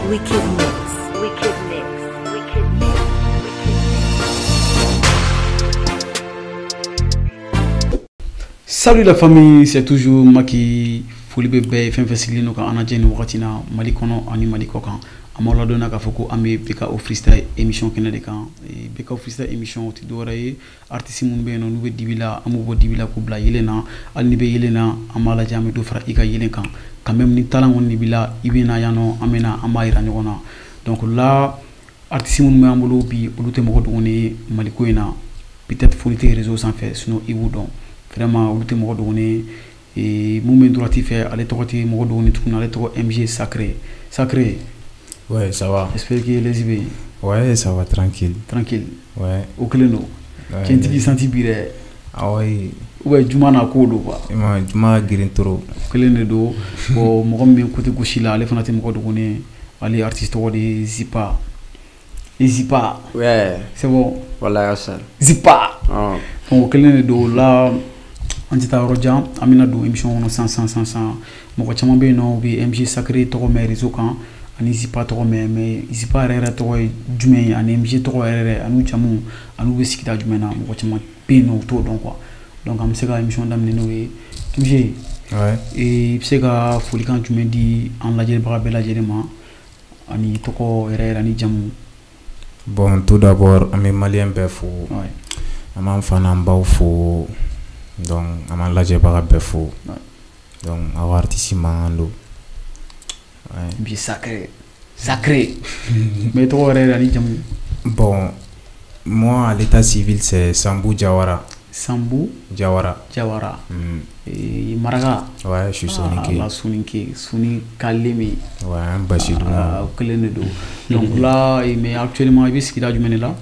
Wicked mix, wicked mix, wicked mix, wicked mix. Salut la famille, c'est toujours Maki. Foli bɛ bɛɛ ye, fɛn fɛn sigilen don ka an lajɛ nin wagati na Mali kɔnɔ ani Mali kɔ kan. An b'aw ladɔnniya k'a fɔ ko an bɛ BKO Freestyle émission kɛnɛ de kan. BKO Freestyle émission, o tɛ dɔwɛrɛ ye, artiste minnu bɛ yen nɔ, n'u bɛ dibi la, an b'u bɔ dibi la k'u bila yelen na. Hali n'i bɛ yelen na, an b'a lajɛ, an bɛ dɔ fara i ka yelen kan. Quand même, ni talent kɔni b'i la, i bɛ na yan nɔ, an bɛ na, an b'a yira ɲɔgɔn na. Donc là, artiste minnu b'an bolo bi, olu tɛ mɔgɔ dogolen ye Mali ko in na. Peut-être foli tɛ réseau sanfɛ, sinon i b'u dɔn. Vraiment, olu tɛ mɔgɔ dogolen ye. Et mun bɛ droite fɛ, ale tɔgɔ tɛ mɔgɔ dogolen tuguni, ale tɔgɔ MG Sacré. Sacré. Ouais, ça va. J'espère que les bɛ yen. Ouais, ça va, tranquille. Tranquille. Ouais. O kelen don. Ouais. Tiɲɛtigi santi bi dɛ. Ah oui. Ou bien juma n'a ko don quoi. Ma juma girin trop. O kelen de don. Bon, mɔgɔ min bɛ côté gauche la, ale fana tɛ mɔgɔ dogolen ye. Ale artiste tɔgɔ de ye Zipa. Zipa. Ouais. C'est bon. Voilà ça. Zipa. Oh. Donc o kelen de don la. An tɛ taa yɔrɔ jan, an bɛna don émission kɔnɔ san san san san. Mɔgɔ caman bɛ yen nɔ, u bɛ MG Sacré tɔgɔ mɛn réseau kan ani Zipa tɔgɔ mɛn, mais Zipa yɛrɛ yɛrɛ tɔgɔ ye jumɛn ye ani MG tɔgɔ yɛrɛ yɛrɛ, an'u jamu, an'u bɛ sigida jumɛn na, mɔgɔ caman bɛ yen nɔ, u t'o dɔn quoi. Donc an bɛ se ka émission daminɛ n'o ye. MG. Ouais. I bɛ se ka folikan jumɛn di an lajɛlibaga bɛɛ lajɛlen ma ani tɔgɔ yɛrɛ yɛrɛ ani jamu? Bon, tout d'abord, an bɛ malien bɛɛ fo. Ouais. An b'an fa n'an baw fo. Donc an b'an lajɛbaga bɛɛ fo. Ouais. Donc aw artiste mankan don. Ouais. MG Sacré. Sacré. Mais tɔgɔ yɛrɛ yɛrɛ ani jamu? Bon, moi, à l'état civil, c'est Sambou Diawara. Sambou Diawara. Diawara. Mm. Et Maraka. Ouais, je suis soninké. Ah, la soninké, Soni Kalemi. Ouais, un basi. Ah, o kelen de don. Donc là, mais actuellement, i bɛ sigida jumɛn de la?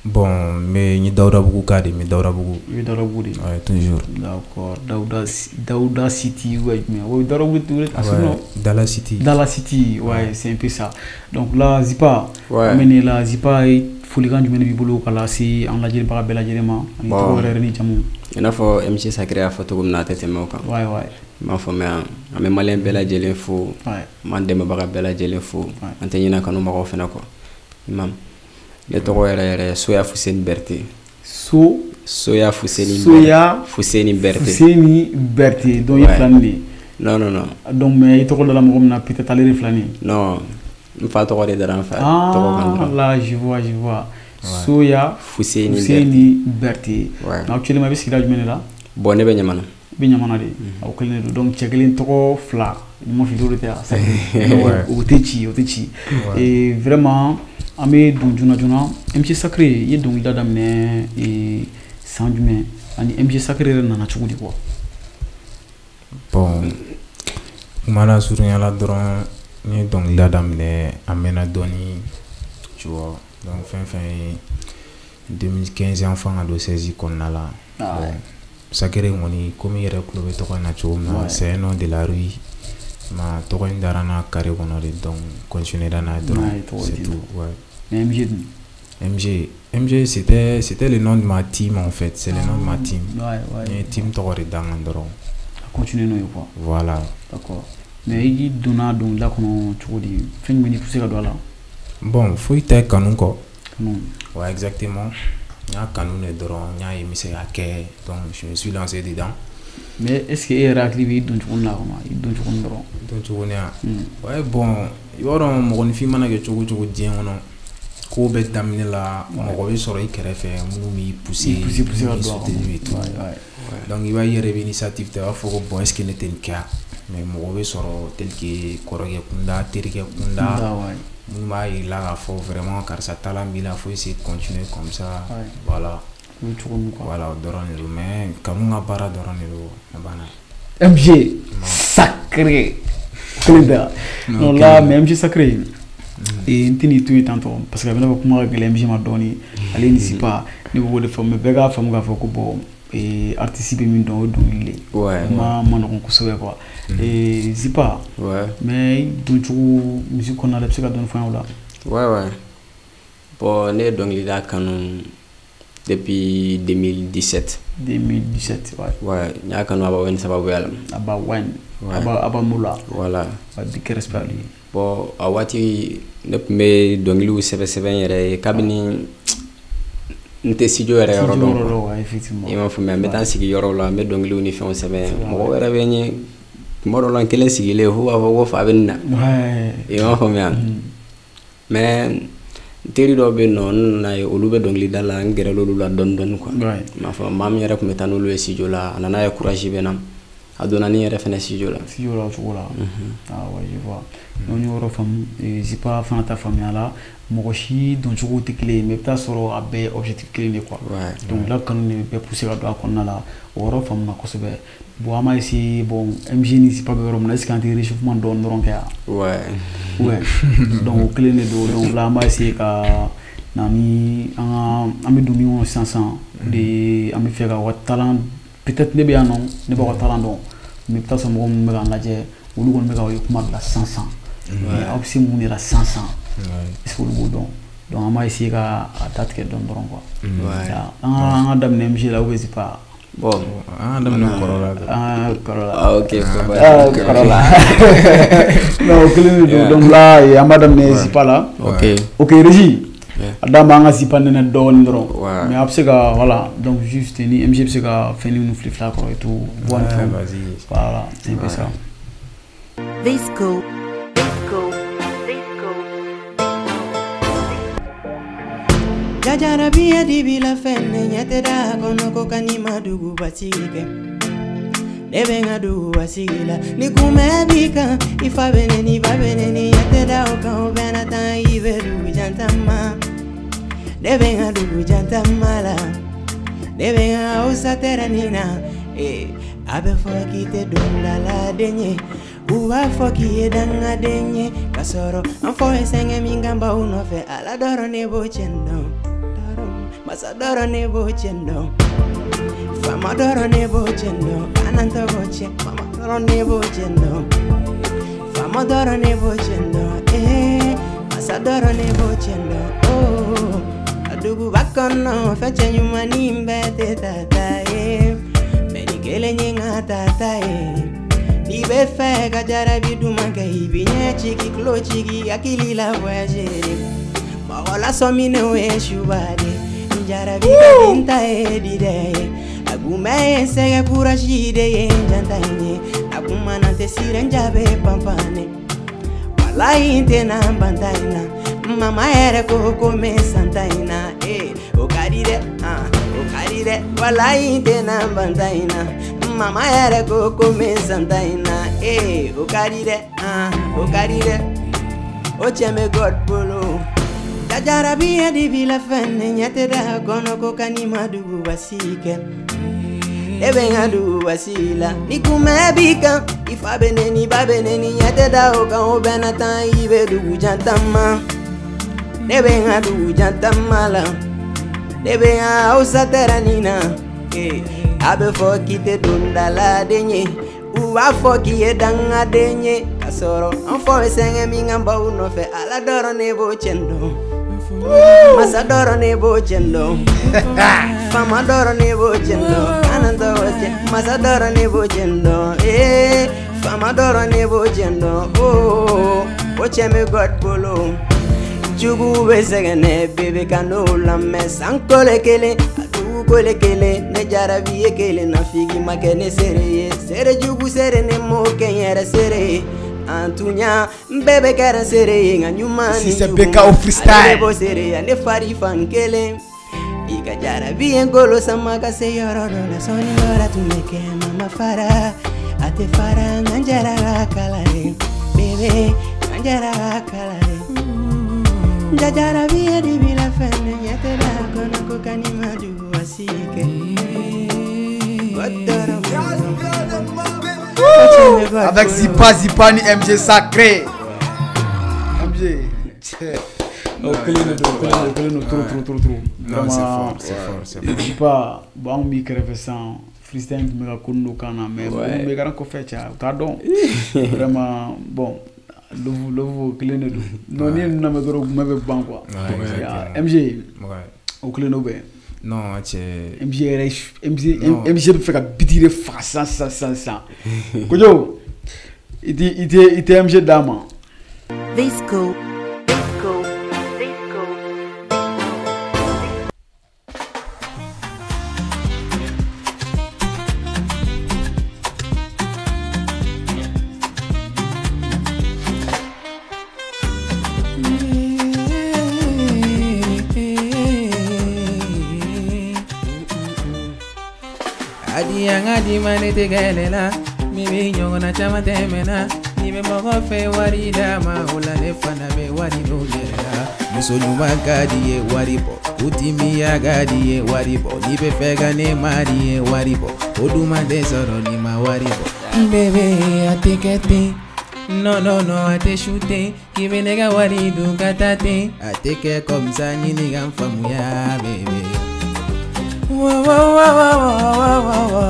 Bon, mais n ye Dawudabugu ka de, n bɛ Dawudabugu. I bɛ Dawudabugu de? Ouais, toujours. D'accord. Dawuda, Dawuda City, ouais, mais ouais, Dawudabugu, ah, Ouais, non. Dala City. Dala City, ouais, c'est un peu ça. Donc là, Zipa, Ouais. an bɛ ne la Zipa ye, folikan jumɛn de b'i bolo ka lase an lajɛlibaga bɛɛ lajɛlen ma ani Bon. tɔgɔ yɛrɛ yɛrɛ ni jamu? I n'a fɔ MC Sacré y'a fɔ cogo min na, a tɛ tɛmɛ o kan. Ouais. N b'a faamuya, an bɛ malien bɛɛ lajɛlen fo. Ouais. An b'an dɛmɛbaga bɛɛ lajɛlen fo. Ouais. An tɛ ɲinɛ kanubagaw fana kɔ. Imam. Ne tɔgɔ yɛrɛ yɛrɛ Soya Fuseni Berté. So Soya Fuseni. Soya Fuseni Berté. Fuseni Berté. Donc i ye Ouais. filani de ye. Non, non, non. Donc mais i tɔgɔ dala mɔgɔ min na, peut-être ale de filani ye. Non. N fa tɔgɔ de dara n fa tɔgɔ kan Ah, dɔrɔn. là, je vois, je vois. Soya Fuseni Berté. Fuseni Berté. Ouais. Mais actuellement, i bɛ sigida jumɛn de la? Bon, ne bɛ Ɲamana. I bɛ Ɲamana de. O kelen de don. Donc cɛ kelen tɔgɔ fila. Ni ma fili, o de tɛ yan. Ouais. O tɛ ci, o tɛ ci. Ouais. Et vraiment, an bɛ don joona joona. MC Sacré, i ye dɔnkilida daminɛ san jumɛn? Ani MG Sacré yɛrɛ nana cogo di quoi? Bon, kuma la surunya la dɔrɔn, n ye dɔnkilida daminɛ a mɛnna dɔɔni, tu vois. Donc fɛn fɛn ye 2015 an fan ka don 16 kɔnɔna la. Ah, Bon, ouais. Sacré kɔni, komi i yɛrɛ tulo bɛ tɔgɔ in na cogo min na, Ouais. c'est un nom de la rue. Ma tɔgɔ in dara n na carré kɔnɔ de, donc continuer n'a ye dɔrɔn, N'a ye tɔgɔ c'est di tout. Ouais. Mais MG dun? MG, MG, c'était le nom de ma team en fait, c'est le nom de ma team. Ouais. N ye team tɔgɔ de da n kan dɔrɔn. A continuer n'o ye quoi. Voilà. D'accord. Mais i donna dɔnkilida kɔnɔ cogo di? Fɛn jumɛn de poussé ka don a la? Bon, foyi tɛ kanu kɔ. Kanu. Ouais, exactement. N y'a kanu de dɔrɔn, n y'a ye n bɛ se ka kɛ, donc je me suis lancé dedans. Mais est-ce que e yɛrɛ hakili bɛ i don cogo min na kɔnɔ? I don cogo min dɔrɔn. Don cogo ni ya? Hmm. Ouais, bon, i b'a dɔn mɔgɔninfin mana kɛ cogo o cogo diɲɛ kɔnɔ, ko bɛɛ daminɛ la, mɔgɔ bɛ sɔrɔ i kɛrɛfɛ minnu b'i pousser, I pousser pousser ka minnu b'i don a soutenir kɔnɔ. et tout. Ouais. Donc i b'a ye, i yɛrɛ bɛ initiative ta, i b'a fɔ ko bon, est-ce que ne tɛ nin kɛ ya? Mais mɔgɔ bɛ sɔrɔ tel que kɔrɔkɛ kunda, terikɛ kunda, Da, ouais. minnu b'a yir'i la k'a fɔ vraiment karisa talent b'i la, faut essayer de continuer comme ça. Ouais. Voilà. O bɛ cogo min quoi. Voilà, o dɔrɔn de don, mais kanu ka baara dɔrɔn de don, a banna. MG Sacré. Kelen tɛ wa? Non, là, mais MG Sacré. Et n tɛn'i to yen tantɔ parce que a bɛna fɔ kuma ka gɛlɛn MG ma dɔɔni. Ale ni Zipa, ne b'o de fɔ, mais bɛɛ k'a faamu k'a fɔ ko bon, artiste bɛ min dɔn, o ye dɔnkili de ye. Ouais. Kuma ma nɔgɔn kosɛbɛ quoi. Et Zipa, Ouais. mais i don cogo musique kɔnɔna la, i bɛ se ka dɔɔni fɔ an ye o la? Ouais. Bon, ne ye dɔnkilida kanu depuis 2017. 2017, ouais. Ouais, n y'a kanu Abba Wayne sababuya la. Abba Wayne. Ouais. Abba Moula. Voilà. Ouais, big respect à lui. Bon, a waati ne tun bɛ dɔnkiliw sɛbɛn yɛrɛ ye kabini n tɛ studio yɛrɛ yɔrɔ dɔn. Effectivement. I m'a faamuya, n bɛ taa n sigi yɔrɔw la, n bɛ dɔnkiliw ni fɛnw sɛbɛn. Mɔgɔw yɛrɛ bɛ n ye tuma dɔw la, n kelen sigilen, f'u b'a fɔ ko fa bɛ nin na. I m'a faamuya, mais n teri dɔw bɛ yen nɔ, n nana ye olu bɛ dɔnkilida la, n gɛrɛla olu la dɔɔni dɔɔni quoi. I m'a faamu, maa min yɛrɛ tun bɛ taa n'olu ye studio la, a nana ye courage bɛ n na, a donna ni yɛrɛ fɛnɛ studio la. Studio la o cogo la. Ah ouais, je vois. Donc n y'o yɔrɔ faamu. Zipa fana ta faamuya la, mɔgɔ si doncogo tɛ kelen ye, mais i bɛ taa sɔrɔ a bɛɛ ye objectif kelen de quoi. Donc la kanu de bɛ bɛɛ pousser ka don a kɔnɔna la, o yɔrɔ faamuna kosɛbɛ. Bon, an b'a essayer, bon, MG ni Zipa bɛ yɔrɔ min na, est ce que an tɛ réchauffement dɔɔni dɔrɔn kɛ yan? Ouais. Ouais. Donc o kelen de don. Donc là an b'a essayer ka na ni an ka, an bɛ don min kɔnɔ sisan sisan, o de ye an bɛ fɛ ka u ka talent, peut-être ne bɛ yan nɔ, ne b'aw ka talent dɔn, mais i bɛ taa sɔrɔ mɔgɔ minnu bɛ k'an lajɛ, olu kɔni bɛ ka o kuma bila sisan sisan, mais aw bɛ se mun de la sisan sisan, est ce que olu b'o dɔn? Donc an b'a essayer ka a datigɛ dɔɔni dɔrɔn quoi. An ka daminɛ MG la ou bien Zipa? Bon, an ka daminɛ kɔrɔ la. An kɔrɔ la. Ah ok. Ah, kɔrɔ la. Non, o kelen de don. Donc là an b'a daminɛ Zipa la. Ok. Ok, Régie. A d'an ma, an ka Zipa nɛnɛ dɔɔni dɔrɔn. Ouais. Mais a bɛ se ka, voilà, donc juste ni MG bɛ se ka fɛn ninnu fili fili a kɔrɔ et tout. Voix ni fɛnw. Vas-y. Voilà, c'est un peu ça. Visco, Visco, Visco. Jajarabiya dibi la fɛn ne ɲɛ tɛ da kɔnɔ ko ka ni ma duguba sigi kɛ, ne bɛ n ka duguba sigi la, ni kunbɛ b'i kan, i fa bɛ ne ni ba bɛ ne ni ɲɛ tɛ da o kan, o bɛɛ na taa i bɛ dugu jantama, ne bɛ n ka dugu jantama la, ne bɛ n ka Hausa tɛrɛnin na. Ee, a bɛ fɔ k'i tɛ dondaladen ye, u b'a fɔ k'i ye dangaden ye, k'a sɔrɔ an fɔ ye sɛgɛn min kan baw nɔfɛ, Ala dɔrɔn ne b'o cɛn dɔn, masa dɔrɔn ne b'o cɛn dɔn, faama dɔrɔn ne b'o cɛn dɔn, kana n tɔgɔ cɛn, faama dɔrɔn ne b'o cɛn dɔn, faama dɔrɔn ne b'o cɛn dɔn, ee, masa dɔrɔn ne b'o cɛn dɔn. Oo, a duguba kɔnɔ fɛn cɛ ɲumannin bɛɛ tɛ tata ye, mɛ ni kelen ye n ka tata ye. N'i bɛ fɛ ka jarabi duman kɛ, i b'i ɲɛ cigi, tulo cigi, hakili la voyager mɔgɔ lasɔminenw ye suba de jarabi ka di n ta ye di dɛ ye, a kunbɛ ye sɛgɛ courage de ye, n janta in ye a kuma na tɛ siran n ja bɛ panpan ne, walayi n tɛna n ban ta in na, mama yɛrɛ ko ko n bɛ san ta in na, ee, o ka di dɛ, ah, o ka di dɛ, walayi n tɛna n ban ta in na, mama yɛrɛ ko ko n bɛ san ta in na, ee, o ka di dɛ, ah, o ka di dɛ, o cɛ bɛ God bolo. Jajarabiya dibi la fɛn ne ɲɛ tɛ da kɔnɔ ko ka ni ma duguba sigi kɛ, ne bɛ n ka duguba sigi la, ni kunbɛ b'i kan, i fa bɛ ne ni ba bɛ ne ni ɲɛ tɛ da o kan, o bɛɛ na taa i bɛ dugu jantama, ne bɛ n ka dugu jantama la, ne bɛ n ka Hausa tɛrɛnin na. Ee, a bɛ fɔ k'i tɛ dondaladen ye, u b'a fɔ k'i ye dangaden ye, k'a sɔrɔ an fɔ ye sɛgɛn min kan baw nɔfɛ, Ala dɔrɔn ne b'o cɛn dɔn, masa dɔrɔn ne b'o cɛn dɔn, faama dɔrɔn ne b'o cɛn dɔn, kana n tɔgɔ cɛn, masa dɔrɔn ne b'o cɛn dɔn, ee, faama dɔrɔn ne b'o cɛn dɔn, oo, o cɛn bɛ God bolo. Juguw bɛ sɛgɛn ne bébé ka n'o lamɛn, sankolo kelen a dugukolo kelen, ne jarabi ye kelen na, figi ma kɛ ne seere ye, seere jugu seere ne m'o kɛ n yɛrɛ seere ye, an tunya n bɛɛ bɛ kɛra seere ye, nka ɲuman ni Si c'est juguman, BKO freestyle. ale de b'o seereya ne fari fan kelen. I ka jarabi ye n kolo sama ka se yɔrɔ dɔ la, sɔɔni dɔ la tun bɛ kɛ mama fara, a tɛ fara, nka n jɛra ka kala ye, bébé, nka n jɛra ka kala ye. Jajarabi ye dibi la fɛn ne ɲɛ tɛ da kɔnɔ ko ka ni ma duguba sigi kɛ. Avec Zipa, Zipa ni MG Sacré. MG. O kelen de don, o kelen don, o kelen don, trop trop trop trop. Non, c'est fort, c'est fort, c'est fort. Zipa, bon, anw b'i kɛrɛfɛ sisan, freestyle tun bɛ ka ko dɔ kan na, mais mɔgɔ min bɛ kɛra kɔfɛ cɛ, u t'a dɔn. Vraiment, bon, Lovu, Lovu, o kelen de don. Non, n'i ye ninnu lamɛn dɔrɔn, kuma bɛ ban quoi. Ouais, MG, Ouais. o kelen don bɛɛ. Non, cɛ. MG yɛrɛ, MG, Non. MG bɛ fɛ ka bitigi de faga sisan sisan sisan sisan. Kojo, i tɛ MG d'a ma. Visco, Visco, Visco. Adi mane te galela mi ɲɔgɔnna caman tɛmɛna ni bɛ mɔgɔ fɛ wari d'a ma o la ne fana bɛ wari don yɛrɛ la muso ɲuman ka di ye wari bɔ kutimiya ka di ye wari bɔ n'i bɛ fɛ ka ne mari ye wari bɔ o duman tɛ sɔrɔ n'i ma wari bɔ bébé a tɛ kɛ ten non non non a tɛ su ten k'i bɛ ne ka wari dun ka taa ten a tɛ kɛ comme ça ɲini ka n faamuya bébé. Wa wa wa wa wa wa wa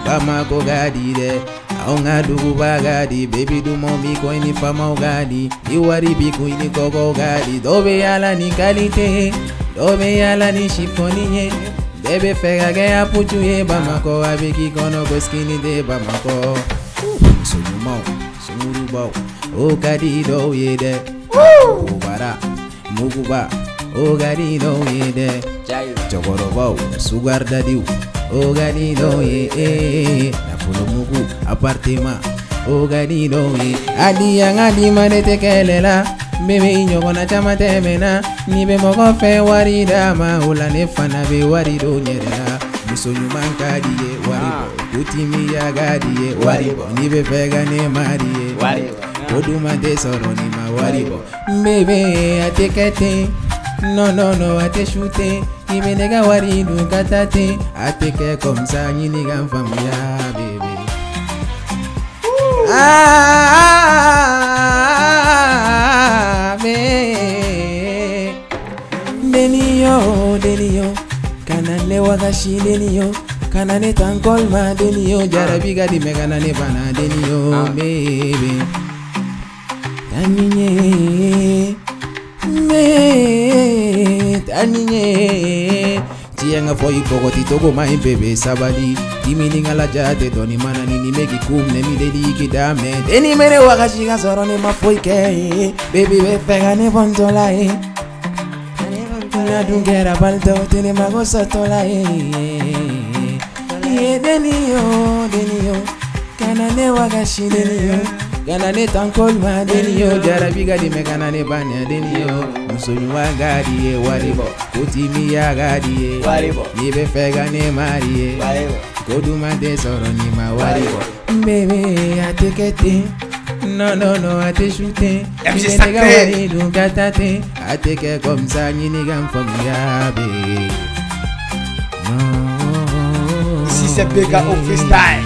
Bamako ka di dɛ anw ka duguba ka di baby dumanw b'i kɔ i ni faamaw ka di ni wari b'i kun i ni kɔkɔw ka di dɔw bɛ yaala ni qualité dɔw bɛ yaala ni chiffonnier ye bɛɛ bɛ fɛ ka kɛ aputu ye Bamakɔ a bɛ k'i kɔnɔ ko skinny tɛ Bamakɔ muso ɲumanw sungurubaw o ka di dɔw ye dɛ. Obara, muguba, o ka di dɔw ye dɛ. Cɛkɔrɔbaw, sugar daddyw, o ka di dɔw ye. Nafolo mugu, appartement, o ka di dɔw ye. A di yan ka di ma ne tɛ kɛlɛ la. Bébé i ɲɔgɔnna caman tɛmɛna. N'i bɛ mɔgɔ fɛ wari d'a ma, o la ne fana bɛ wari don yɛrɛ la. Muso ɲuman ka di ye wari bɔ, kutimiya ka di ye wari bɔ. N'i bɛ fɛ ka ne mari ye wari bɔ. O duman tɛ sɔrɔ n'i ma wari bɔ. Bébé a tɛ kɛ ten, non non non a tɛ su ten, k'i bɛ ne ka wari dun ka taa ten, a tɛ kɛ comme ça ɲini ka n faamuya bébé. Ah bébé, deni yo deni yo, kana ne wagasi deni yo, kana ne tankol ma deni yo, jarabi ka di mɛ kana ne bana deni yo bébé. Taniye, me, taniye. Tiɲɛ fɔ i kɔgɔti togo ma ɲi bébé sabali. Dimini ŋa laja tɛ dɔɔni mana ni ni meki kum ne mi deli k'i daminɛ. Deni mɛnɛ wagasi ka sɔrɔ ne ma foyi kɛ ye. Baby bɛ fɛ ka ne bɔ n tɔ la ye. Na dun kɛra balitɔ tɛ ne mago sɔtɔ la ye. Ye deni yo, deni yo, kana ne wagasi deni yo. Kana ne tankol ma deni yo, jarabi ka di mɛ kana ne bana deni yo. Muso ɲuman ka di ye wari bɔ, kutimiya ka di ye wari bɔ. N'i bɛ fɛ ka ne mari ye wari bɔ, ko duman tɛ sɔrɔ n'i ma wari bɔ. Bébé a tɛ kɛ ten, non non non a tɛ su ten, i bɛ ne ka wari dun ka taa ten, a tɛ kɛ comme ça ɲini ka n faamuya bébé. Ici c'est BKO Freestyle.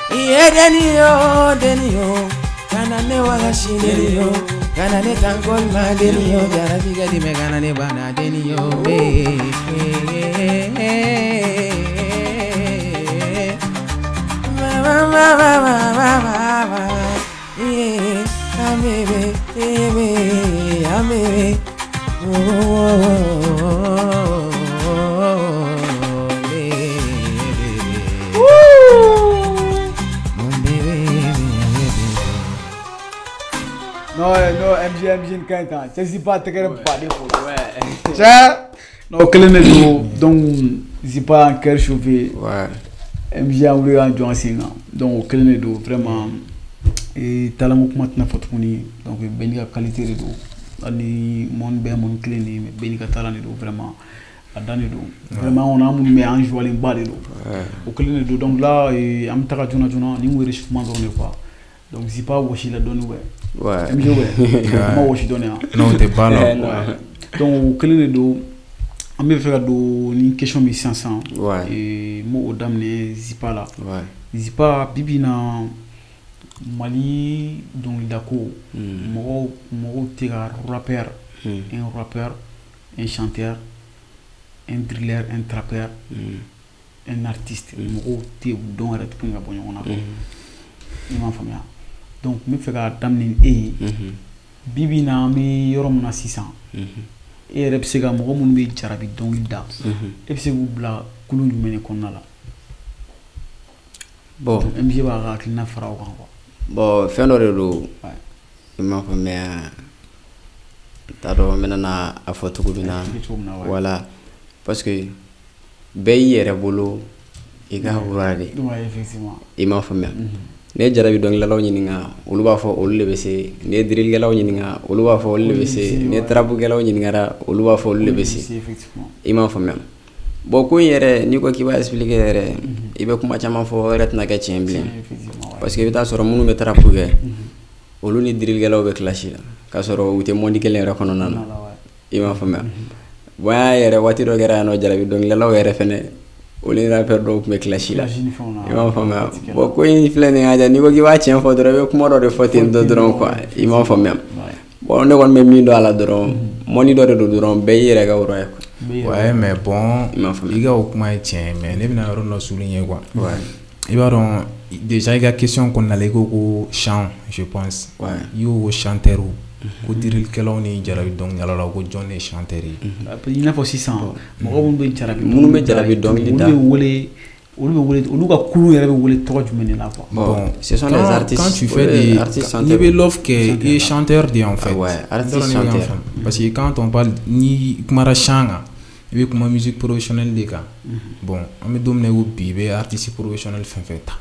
Ye deni yo, deni yo, kana ne wagasi deni yo, kana ne tankol ma deni yo, jarabi ka di mɛ kana ne bana deni yo. Ma ma ma ma ma ma ma, yeah, ah baby, baby, ah baby, oh oh oh oh. Non, non, MG, MG, n kan cɛ Zipa tɛgɛrɛ baden fo. Cɛ non, o kelen de don. Donc Zipa en cœur chauffé. Ouais. MG an wuli k'an jɔ an sen kan. Donc o kelen de don vraiment. Et talent ko kuma tɛna fɔ tuguni. Donc bɛɛ n'i ka qualité de don. Hali ni mɔni bɛɛ ye mɔni kelen de ye, mais bɛɛ n'i ka talent de don vraiment. A dan de don. Vraiment on a minnu bɛ an joilen ba de don. O kelen de don. Donc là an bɛ taga joona joona ni n ko réchauffement dɔrɔn de quoi. Donc Zipa wɔsi la dɔɔni ouais. Ouais. MG ouais. Ma wɔsi dɔɔni hein. Non, t'es pas là. Ouais. Donc o kelen de don. An bɛ fɛ ka don ni question min sisan sisan. Ouais. Et n b'o daminɛ Zipa la. Ouais. Zipa bi bi in na Mali dɔnkilidako mɔgɔw mɔgɔw tɛ ka rappeur, un rappeur, un chanteur, un driller, un trappeur, un artiste mɔgɔw tɛ u dɔn yɛrɛ tuguni ka bɔ ɲɔgɔn na. I m'a faamuya. Donc n bɛ fɛ ka daminɛ ni e ye. Bi bi in na an bɛ yɔrɔ min na sisan. E yɛrɛ bɛ se ka mɔgɔ minnu bɛ jarabi dɔnkili da, e bɛ se k'u bila kulu jumɛn de kɔnɔna la? Bon, MJ b'a ka hakilina fara o kan quoi. Bon, fɛn dɔ de don, i m'a faamuya, n t'a dɔn n bɛna na a fɔ cogo min na. Voilà, parce que bɛɛ y'i yɛrɛ bolo i ka wura de. I m'a faamuya. N'i ye jarabi dɔnkilidalaw ɲininka, olu b'a fɔ olu de bɛ se. N'i ye dirilikɛlaw ɲininka, olu b'a fɔ olu de bɛ se. N'i ye tarapukɛlaw ɲininkara, olu b'a fɔ olu de bɛ se. I m'a faamuya. Bon, ko in yɛrɛ, n'i ko k'i b'a expliquer yɛrɛ, i bɛ kuma caman fɔ, o yɛrɛ tɛna kɛ tiɲɛ bilen. Parce que i bɛ taa sɔrɔ minnu bɛ tarapu kɛ, olu ni dirilikɛlaw bɛ clash la, k'a sɔrɔ u tɛ monde kelen yɛrɛ kɔnɔna na. I m'a faamuya. Bon, an yɛrɛ waati dɔ kɛra yan nɔ, jarabi dɔnkilidalaw yɛrɛ fɛnɛ, olu ni rappeur dɔw tun bɛ clash la. I m'a faamuya. Bon, ko in filɛ nin ye, n'i ko k'i b'a tiɲɛ fɔ dɔrɔn, i bɛ kuma dɔ de fɔ ten tɔ dɔrɔn quoi. I m'a faamuya. Bon, ne kɔni bɛ min dɔn a la dɔrɔn, mɔni dɔ de don dɔrɔn, bɛɛ y'i yɛrɛ ka wura ye quoi. Ouais, mais bon, i ka o kuma ye tiɲɛ ye, mais ne bɛna yɔrɔ dɔ souligner quoi. I b'a dɔn déjà i ka question kɔnɔna la, i ko ko chant, je pense. I y'o ko chanteur, ko dirilikɛlaw ni jarabi dɔnkilidalaw, ko jɔn de ye chanteur ye? I n'a fɔ sisan mɔgɔ minnu bɛ jarabi, minnu bɛ jarabi dɔnkili da, olu bɛ wele, olu ka kulu yɛrɛ bɛ wele tɔgɔ jumɛn de la quoi? Bon, ce sont des artistes. Quand tu fais des, n'i bɛ love kɛ, i ye chanteur de en fait. Ouais, artiste chanteur. Parce que quand on parle, n'i kumara chant kan, i bɛ kuma musique professionnelle de kan. Bon, an bɛ don min na i ko bi, i bɛ artiste professionnel fɛn fɛn ta,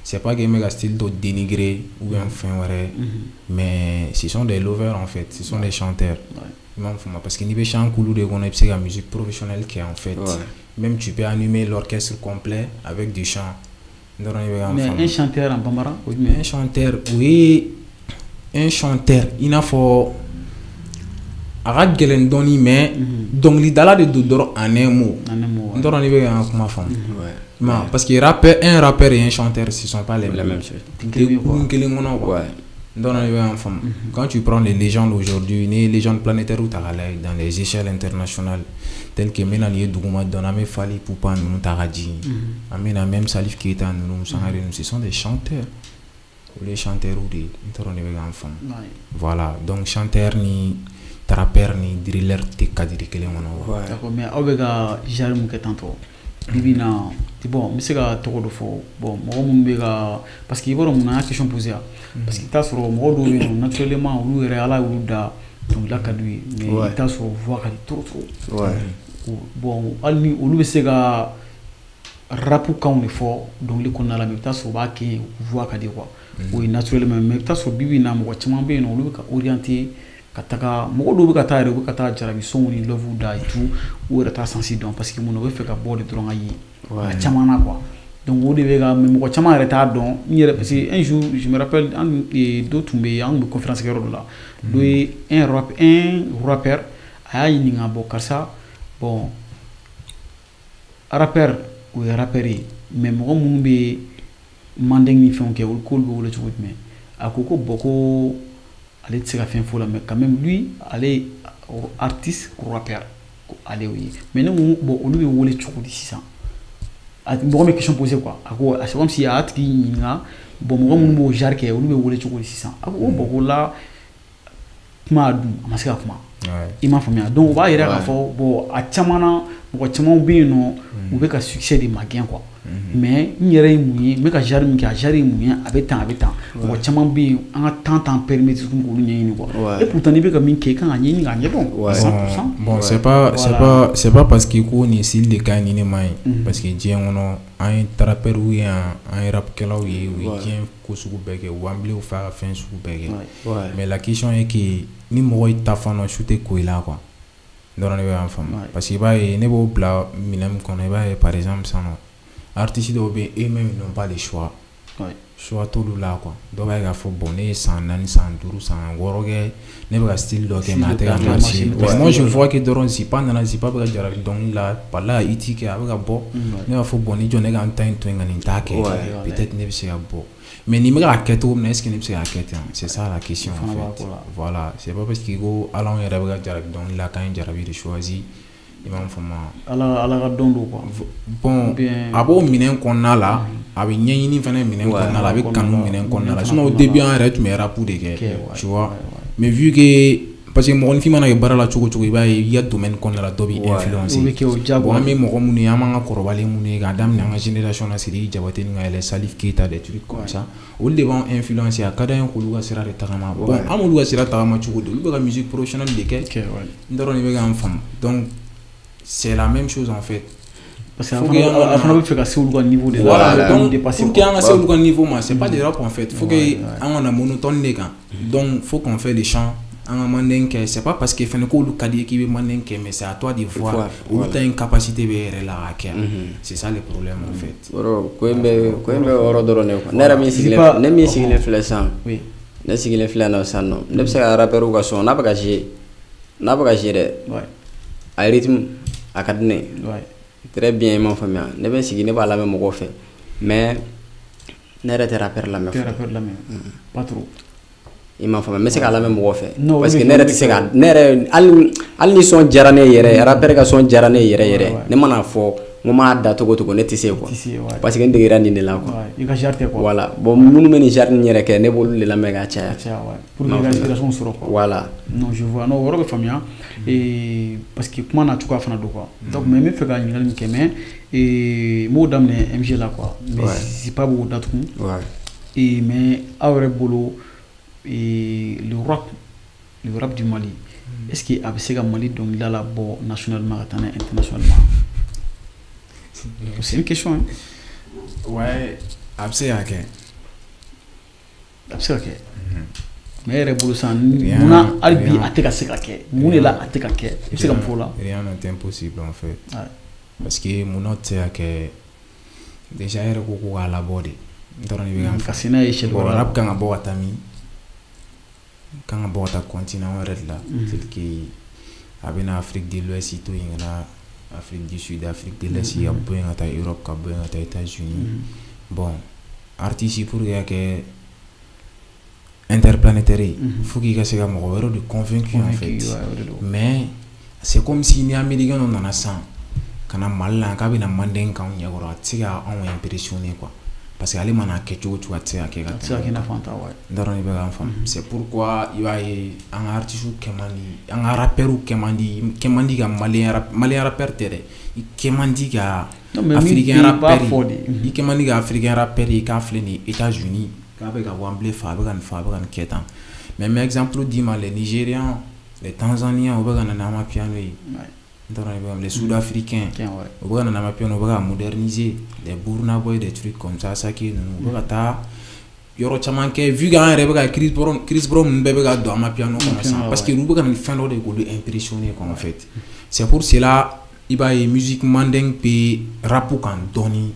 c'est pas que n bɛ ka style dɔ dénigrer ou bien fɛn wɛrɛ, mais ce sont des lovers en fait, ce sont des chanteurs. I m'a faamu, parce que n'i bɛ chant kulu de kɔnɔ, i bɛ se ka musique professionnelle kɛ en fait. Même tu peux animer l'orchestre complet avec du chant. Mais un chanteur en bambara? Un chanteur, oui, un chanteur, i n'a fɔ a ka gɛlɛn dɔɔni, mais dɔnkilidala de don dɔrɔn en un mot. N t'a dɔn n'i bɛ ka n ka kuma faamu. Parce que rappeur, un rappeur et un chanteur, ce sont pas les mêmes choses. Tɛ kelen kɔnɔ quoi. N t'a dɔn n'i bɛ ka n faamu. Quand tu prends les légendes aujourd'hui, ni légendes planétaires ta k'a lajɛ dans les échelles internationales, telles que n bɛna nin ye duguma dɔɔni, an bɛ Fally Ipupa ninnu ta ka jigin, an bɛna même Salif Keita ninnu, Sangare ninnu, ce sont des chanteurs. Olu ye chanteurs de ye. N t'a dɔn n'i bɛ ka n faamu. Voilà, donc chanteur ni rappeur ni driller tɛ cadre kelen kɔnɔ. D'accord, mais aw bɛ ka genre mun kɛ tantôt bi bi in na, bon, n bɛ se ka tɔgɔ dɔ fɔ, bon, mɔgɔ minnu bɛ ka, parce que i b'a dɔn mun na an y'a question posé yan, parce que i bɛ taa sɔrɔ mɔgɔ dɔw bɛ yen nɔ, naturellement olu yɛrɛ, Ala y'olu da, dɔnkilida ka d'u ye, mais i bɛ taa sɔrɔ voix ka di trop trop. Bon, hali ni olu bɛ se ka rap kanw de fɔ dɔnkili kɔnɔna la, mais i bɛ taa sɔrɔ u b'a kɛ voix ka di quoi, o ye naturellement. Mais i bɛ taa sɔrɔ bi bi in na, mɔgɔ caman bɛ yen nɔ, olu bɛ ka orienter ka taga, mɔgɔ dɔw bɛ ka taa yɛrɛ, u bɛ ka taa jarabi sonw ni love da et tout, u yɛrɛ t'a sens dɔn, parce que mun na, u bɛ fɛ ka bɔ de dɔrɔn ka ye a caman na quoi. Donc o de bɛ ka, mais mɔgɔ caman yɛrɛ t'a dɔn n yɛrɛ, parce que un jour, je me rappelle, an dɔ tun bɛ yen, an tun bɛ conférence kɛ yɔrɔ dɔ la, dɔ ye un rappeur, a y'a ɲininka, bon, karisa, bon, rappeur, o ye rappeur ye, mais mɔgɔ minnu bɛ mandeng ni fɛnw kɛ, olu k'olu bɛ wele cogo jumɛn? A ko ko bon, ko ale tɛ se ka fɛn fɔ la, mais quand même lui, ale artiste rappeur, ko ale y'o ye. Mais ne ko bon, olu bɛ wele cogo di sisan? Mɔgɔ min question posé quoi, a ko c'est comme si a y'a tigi ɲininka, bon, mɔgɔ minnu b'o genre kɛ, olu bɛ wele cogo di sisan? A ko bon, ko la kuma dun, a ma se ka kuma. I m'a faamuya? Donc o b'a yira k'a fɔ bon, a caman na, mɔgɔ caman bɛ yen nɔ, u bɛ ka succès de magɛn quoi. Mais n yɛrɛ ye mun ye, n bɛ ka genre min kɛ, a genre ye mun ye, a bɛ tan, a bɛ tan. Mɔgɔ caman bɛ yen, an ka temps t'an permettre tuguni k'olu ɲɛɲini quoi. Et pourtant n'i bɛ ka min kɛ, i kan ka ɲɛɲini k'a ɲɛdɔn 100%. Bon, c'est pas parce que ko nin style de ka ɲi ni ne ma ye, parce que diɲɛ kɔnɔ, an ye rappeurs ye yan, an ye rapkɛlaw ye, u ye diɲɛ ko sugu bɛɛ kɛ, u b'an bilen, u fa ka fɛn sugu bɛɛ kɛ. Mais la question est que ni mɔgɔ y'i ta fan dɔn, su tɛ ko i la quoi. Dɔrɔn ne bɛ k'an faamu, parce que i b'a ye, ne b'o bila minɛn min kɔnɔ, i b'a ye, par exemple sisan nɔ, artiste dɔw bɛ yen, eux-mêmes, ils n'ont pas le choix. Choix t'olu la quoi. Dɔw b'a ye k'a fɔ bon, ne ye san 4, san 5, san 6 kɛ, ne bɛ ka style dɔ kɛ, mais a tɛ ka marcher. Moi, je vois que dɔrɔn Zipa nana, Zipa bɛ ka jarabi dɔnkili la, par là i t'i kɛ, a bɛ ka bɔ, ne b'a fɔ bon, ni jɔ ne ka n ta in to yen ka nin ta kɛ, peut-être ne bɛ se ka bɔ. Mais nin bɛ k'a kɛ cogo min na, est-ce que ne bɛ se k'a kɛ ten? C'est ça la question en fait. Voilà, c'est pas parce que ko ala anw yɛrɛ bɛ ka jarabi dɔnkili la k'an ye jarabi de choisi. I b'a faamu? Ala, Ala ka dɔn don quoi. Bon, a b'o minɛn kɔnɔna la, a bɛ ɲɛɲini fana minɛn kɔnɔna la, a bɛ kanu minɛn kɔnɔna la. Sinon au début, an yɛrɛ tun bɛ rap de kɛ, tu vois. Mais vu que Parce que mɔgɔninfin mana kɛ baara la cogo cogo, i b'a ye i ka domaine kɔnɔna la dɔ b'i influencer. Bon, an bɛ mɔgɔ minnu ye, an b'an ka kɔrɔbalen minnu ye, k'a daminɛ an ka génération na, Sidiki Diabaté ni ka yɛlɛ, Salif Keita, des trucs comme ça, olu de b'anw influencer. A ka d'an ye k'olu ka sira de tagama. Bon, an b'olu ka sira tagama cogo di? Olu bɛ ka musique professionnelle de kɛ. N t'a dɔn n'i bɛ k'an faamu. Donc c'est la même chose en fait. Parce que a fana bɛ fɛ ka se olu ka niveau de la. Voilà, donc pour que an ka se olu ka niveau ma, c'est pas des rap en fait. Faut que an ka na monotone de kan. Donc faut qu'on fait les chants, an ka manden kɛ. C'est pas parce que fɛnɛ k'olu ka di ye k'i bɛ manden kɛ, mais c'est à toi de voir olu ta in capacité bɛ yɛrɛ la k'a kɛ. C'est ça le problème en fait. Ko in bɛ ko in bɛ yɔrɔ dɔrɔn de quoi. Ne yɛrɛ min sigilen, ne min sigilen filɛ sisan, ne sigilen filɛ yan nɔ sisan nɔ, ne bɛ se ka rappeur ka son n'a bɛ ka jouer, n'a bɛ ka jouer dɛ, a rythme a ka di ne ye très bien, i m'a faamuya. Ne bɛ sigi, ne b'a lamɛn mɔgɔw fɛ, mais ne yɛrɛ tɛ rappeur lamɛn. Tɛ rappeur lamɛn, pas trop. I m'a faamuya, n bɛ se k'a lamɛn mɔgɔw fɛ, parce que ne yɛrɛ tɛ se ka, ne yɛrɛ hali ni son diyara ne yɛrɛ, rappeur ka son diyara ne yɛrɛ yɛrɛ, ne mana fɔ n ko m'a da cogo cogo, ne tɛ se quoi, parce que n degera nin de la quoi. I ka genre tɛ quoi. Voilà, bon, minnu bɛ nin genre nin yɛrɛ kɛ, ne b'olu de lamɛn ka caya. Pour que i ka inspiration sɔrɔ quoi. Voilà. Non, je vois, non, o yɔrɔ bɛ faamuya, parce que kuma n'a cogoya fana don quoi. Donc mais n bɛ fɛ ka ɲininkali min kɛ, mais n b'o daminɛ MG la quoi, mais Zipa b'o datugu. Mais aw yɛrɛ bolo, le rap du Mali, est-ce que a bɛ se ka Mali dɔnkilida la bɔ nationalement ka taa n'a ye internationalement? C'est une question, hein. Ouais, a bɛ se ka kɛ. A bɛ se ka kɛ. Mais e yɛrɛ bolo sisan, munna hali bi a tɛ ka se ka kɛ? Mun de la a tɛ ka kɛ? I bɛ se ka mun fɔ o la? Rien n'est impossible en fait. Parce que munna tɛ se ka kɛ? Déjà e yɛrɛ ko k'a labɔ de. N t'a dɔn n'i bɛ ka se n'a ye échelle wɛrɛ la. Rap kan ka bɔ ka taa min? Kan ka bɔ ka taa continent wɛrɛ de la. Tel que a bɛ na Afrique de l'Ouest to yen ka na Afrique du Sud, Afrique de l'Est, ka bɔ yen ka taa Europe, ka bɔ yen ka taa États-Unis. Bon, artiste, pour que ka kɛ interplanétaire ye, faut k'i ka se ka mɔgɔ wɛrɛw de convaincu en fait. Mais c'est comme si ni américain dɔ nana sisan ka na Mali la k'a bɛna manden k'anw ɲɛkɔrɔ, a tɛ se ka anw impressionner quoi. Parce que ale mana kɛ cogo cogo, a tɛ se ka kɛ ka tɛmɛ. A tɛ se ka kɛ i n'a fɔ an ta, ouais. N t'a dɔn n'i bɛ k'an faamu. C'est pourquoi i b'a ye an ka artistes kɛ man di, an ka rappeurs kɛ man di, kɛ man di ka malien rap, malien rappeur tɛ dɛ, i kɛ man di ka africain rappeur, i kɛ man di ka africain rappeur ye k'a filɛ nin ye États-Unis, k'a bɛ ka Wembley fa, a bɛ ka nin fa, a bɛ ka nin kɛ tan. Mais n bɛ exemple d'i ma, les Nigérians, les Tanzaniens, u bɛ ka na n'amapiano ye. N t'a dɔn, les Sud-Africains, u bɛ ka na n'amapiano, u bɛ ka moderniser, les Burna Boy, des trucs comme ça, Asake ninnu, u bɛ ka taa yɔrɔ caman kɛ, vu que an yɛrɛ bɛ ka Chris Brown, Chris Brown ninnu bɛɛ bɛ ka don amapiano kɔnɔ sisan, parce que olu bɛ ka nin fɛn dɔ de k'olu impressionner quoi en fait. C'est pour cela i b'a ye musique mandingue bɛ rap kan dɔɔni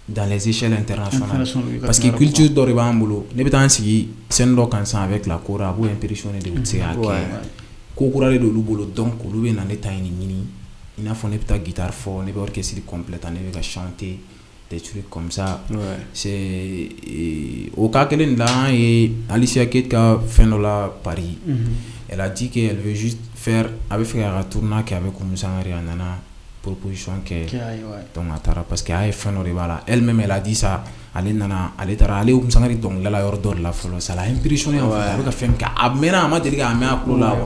dans les échelles internationales, parce que culture dɔ de b'an bolo. Ne bɛ taa n sigi scène dɔ kan sisan avec la kora, a b'o impressionner de, u tɛ se k'a kɛ, ko kura de don olu bolo. Donc olu bɛ na ne ta in de ɲini, i n'a fɔ ne bɛ taa guitare fɔ, ne bɛ orchestre complet ta, ne bɛ ka chanter, des trucs comme ça. C'est o cas kelen de la, an ye Alicia Keys ka fɛn dɔ la Paris, elle a dit qu'elle veut juste faire, a bɛ fɛ k'a ka tournée kɛ avec Oumou Sangaré. A nana proposition kɛ, donc a taara, parce que a ye fɛn dɔ de b'a la. Elle-même, elle a dit ça, ale nana, ale taara, ale ye Oumou Sangaré dɔnkilida la yɔrɔ dɔ de la fɔlɔ, ça l'a impressionné en fait. A bɛ ka fɛn min kɛ, a mɛnna, a ma deli k'a mɛn a tulo la.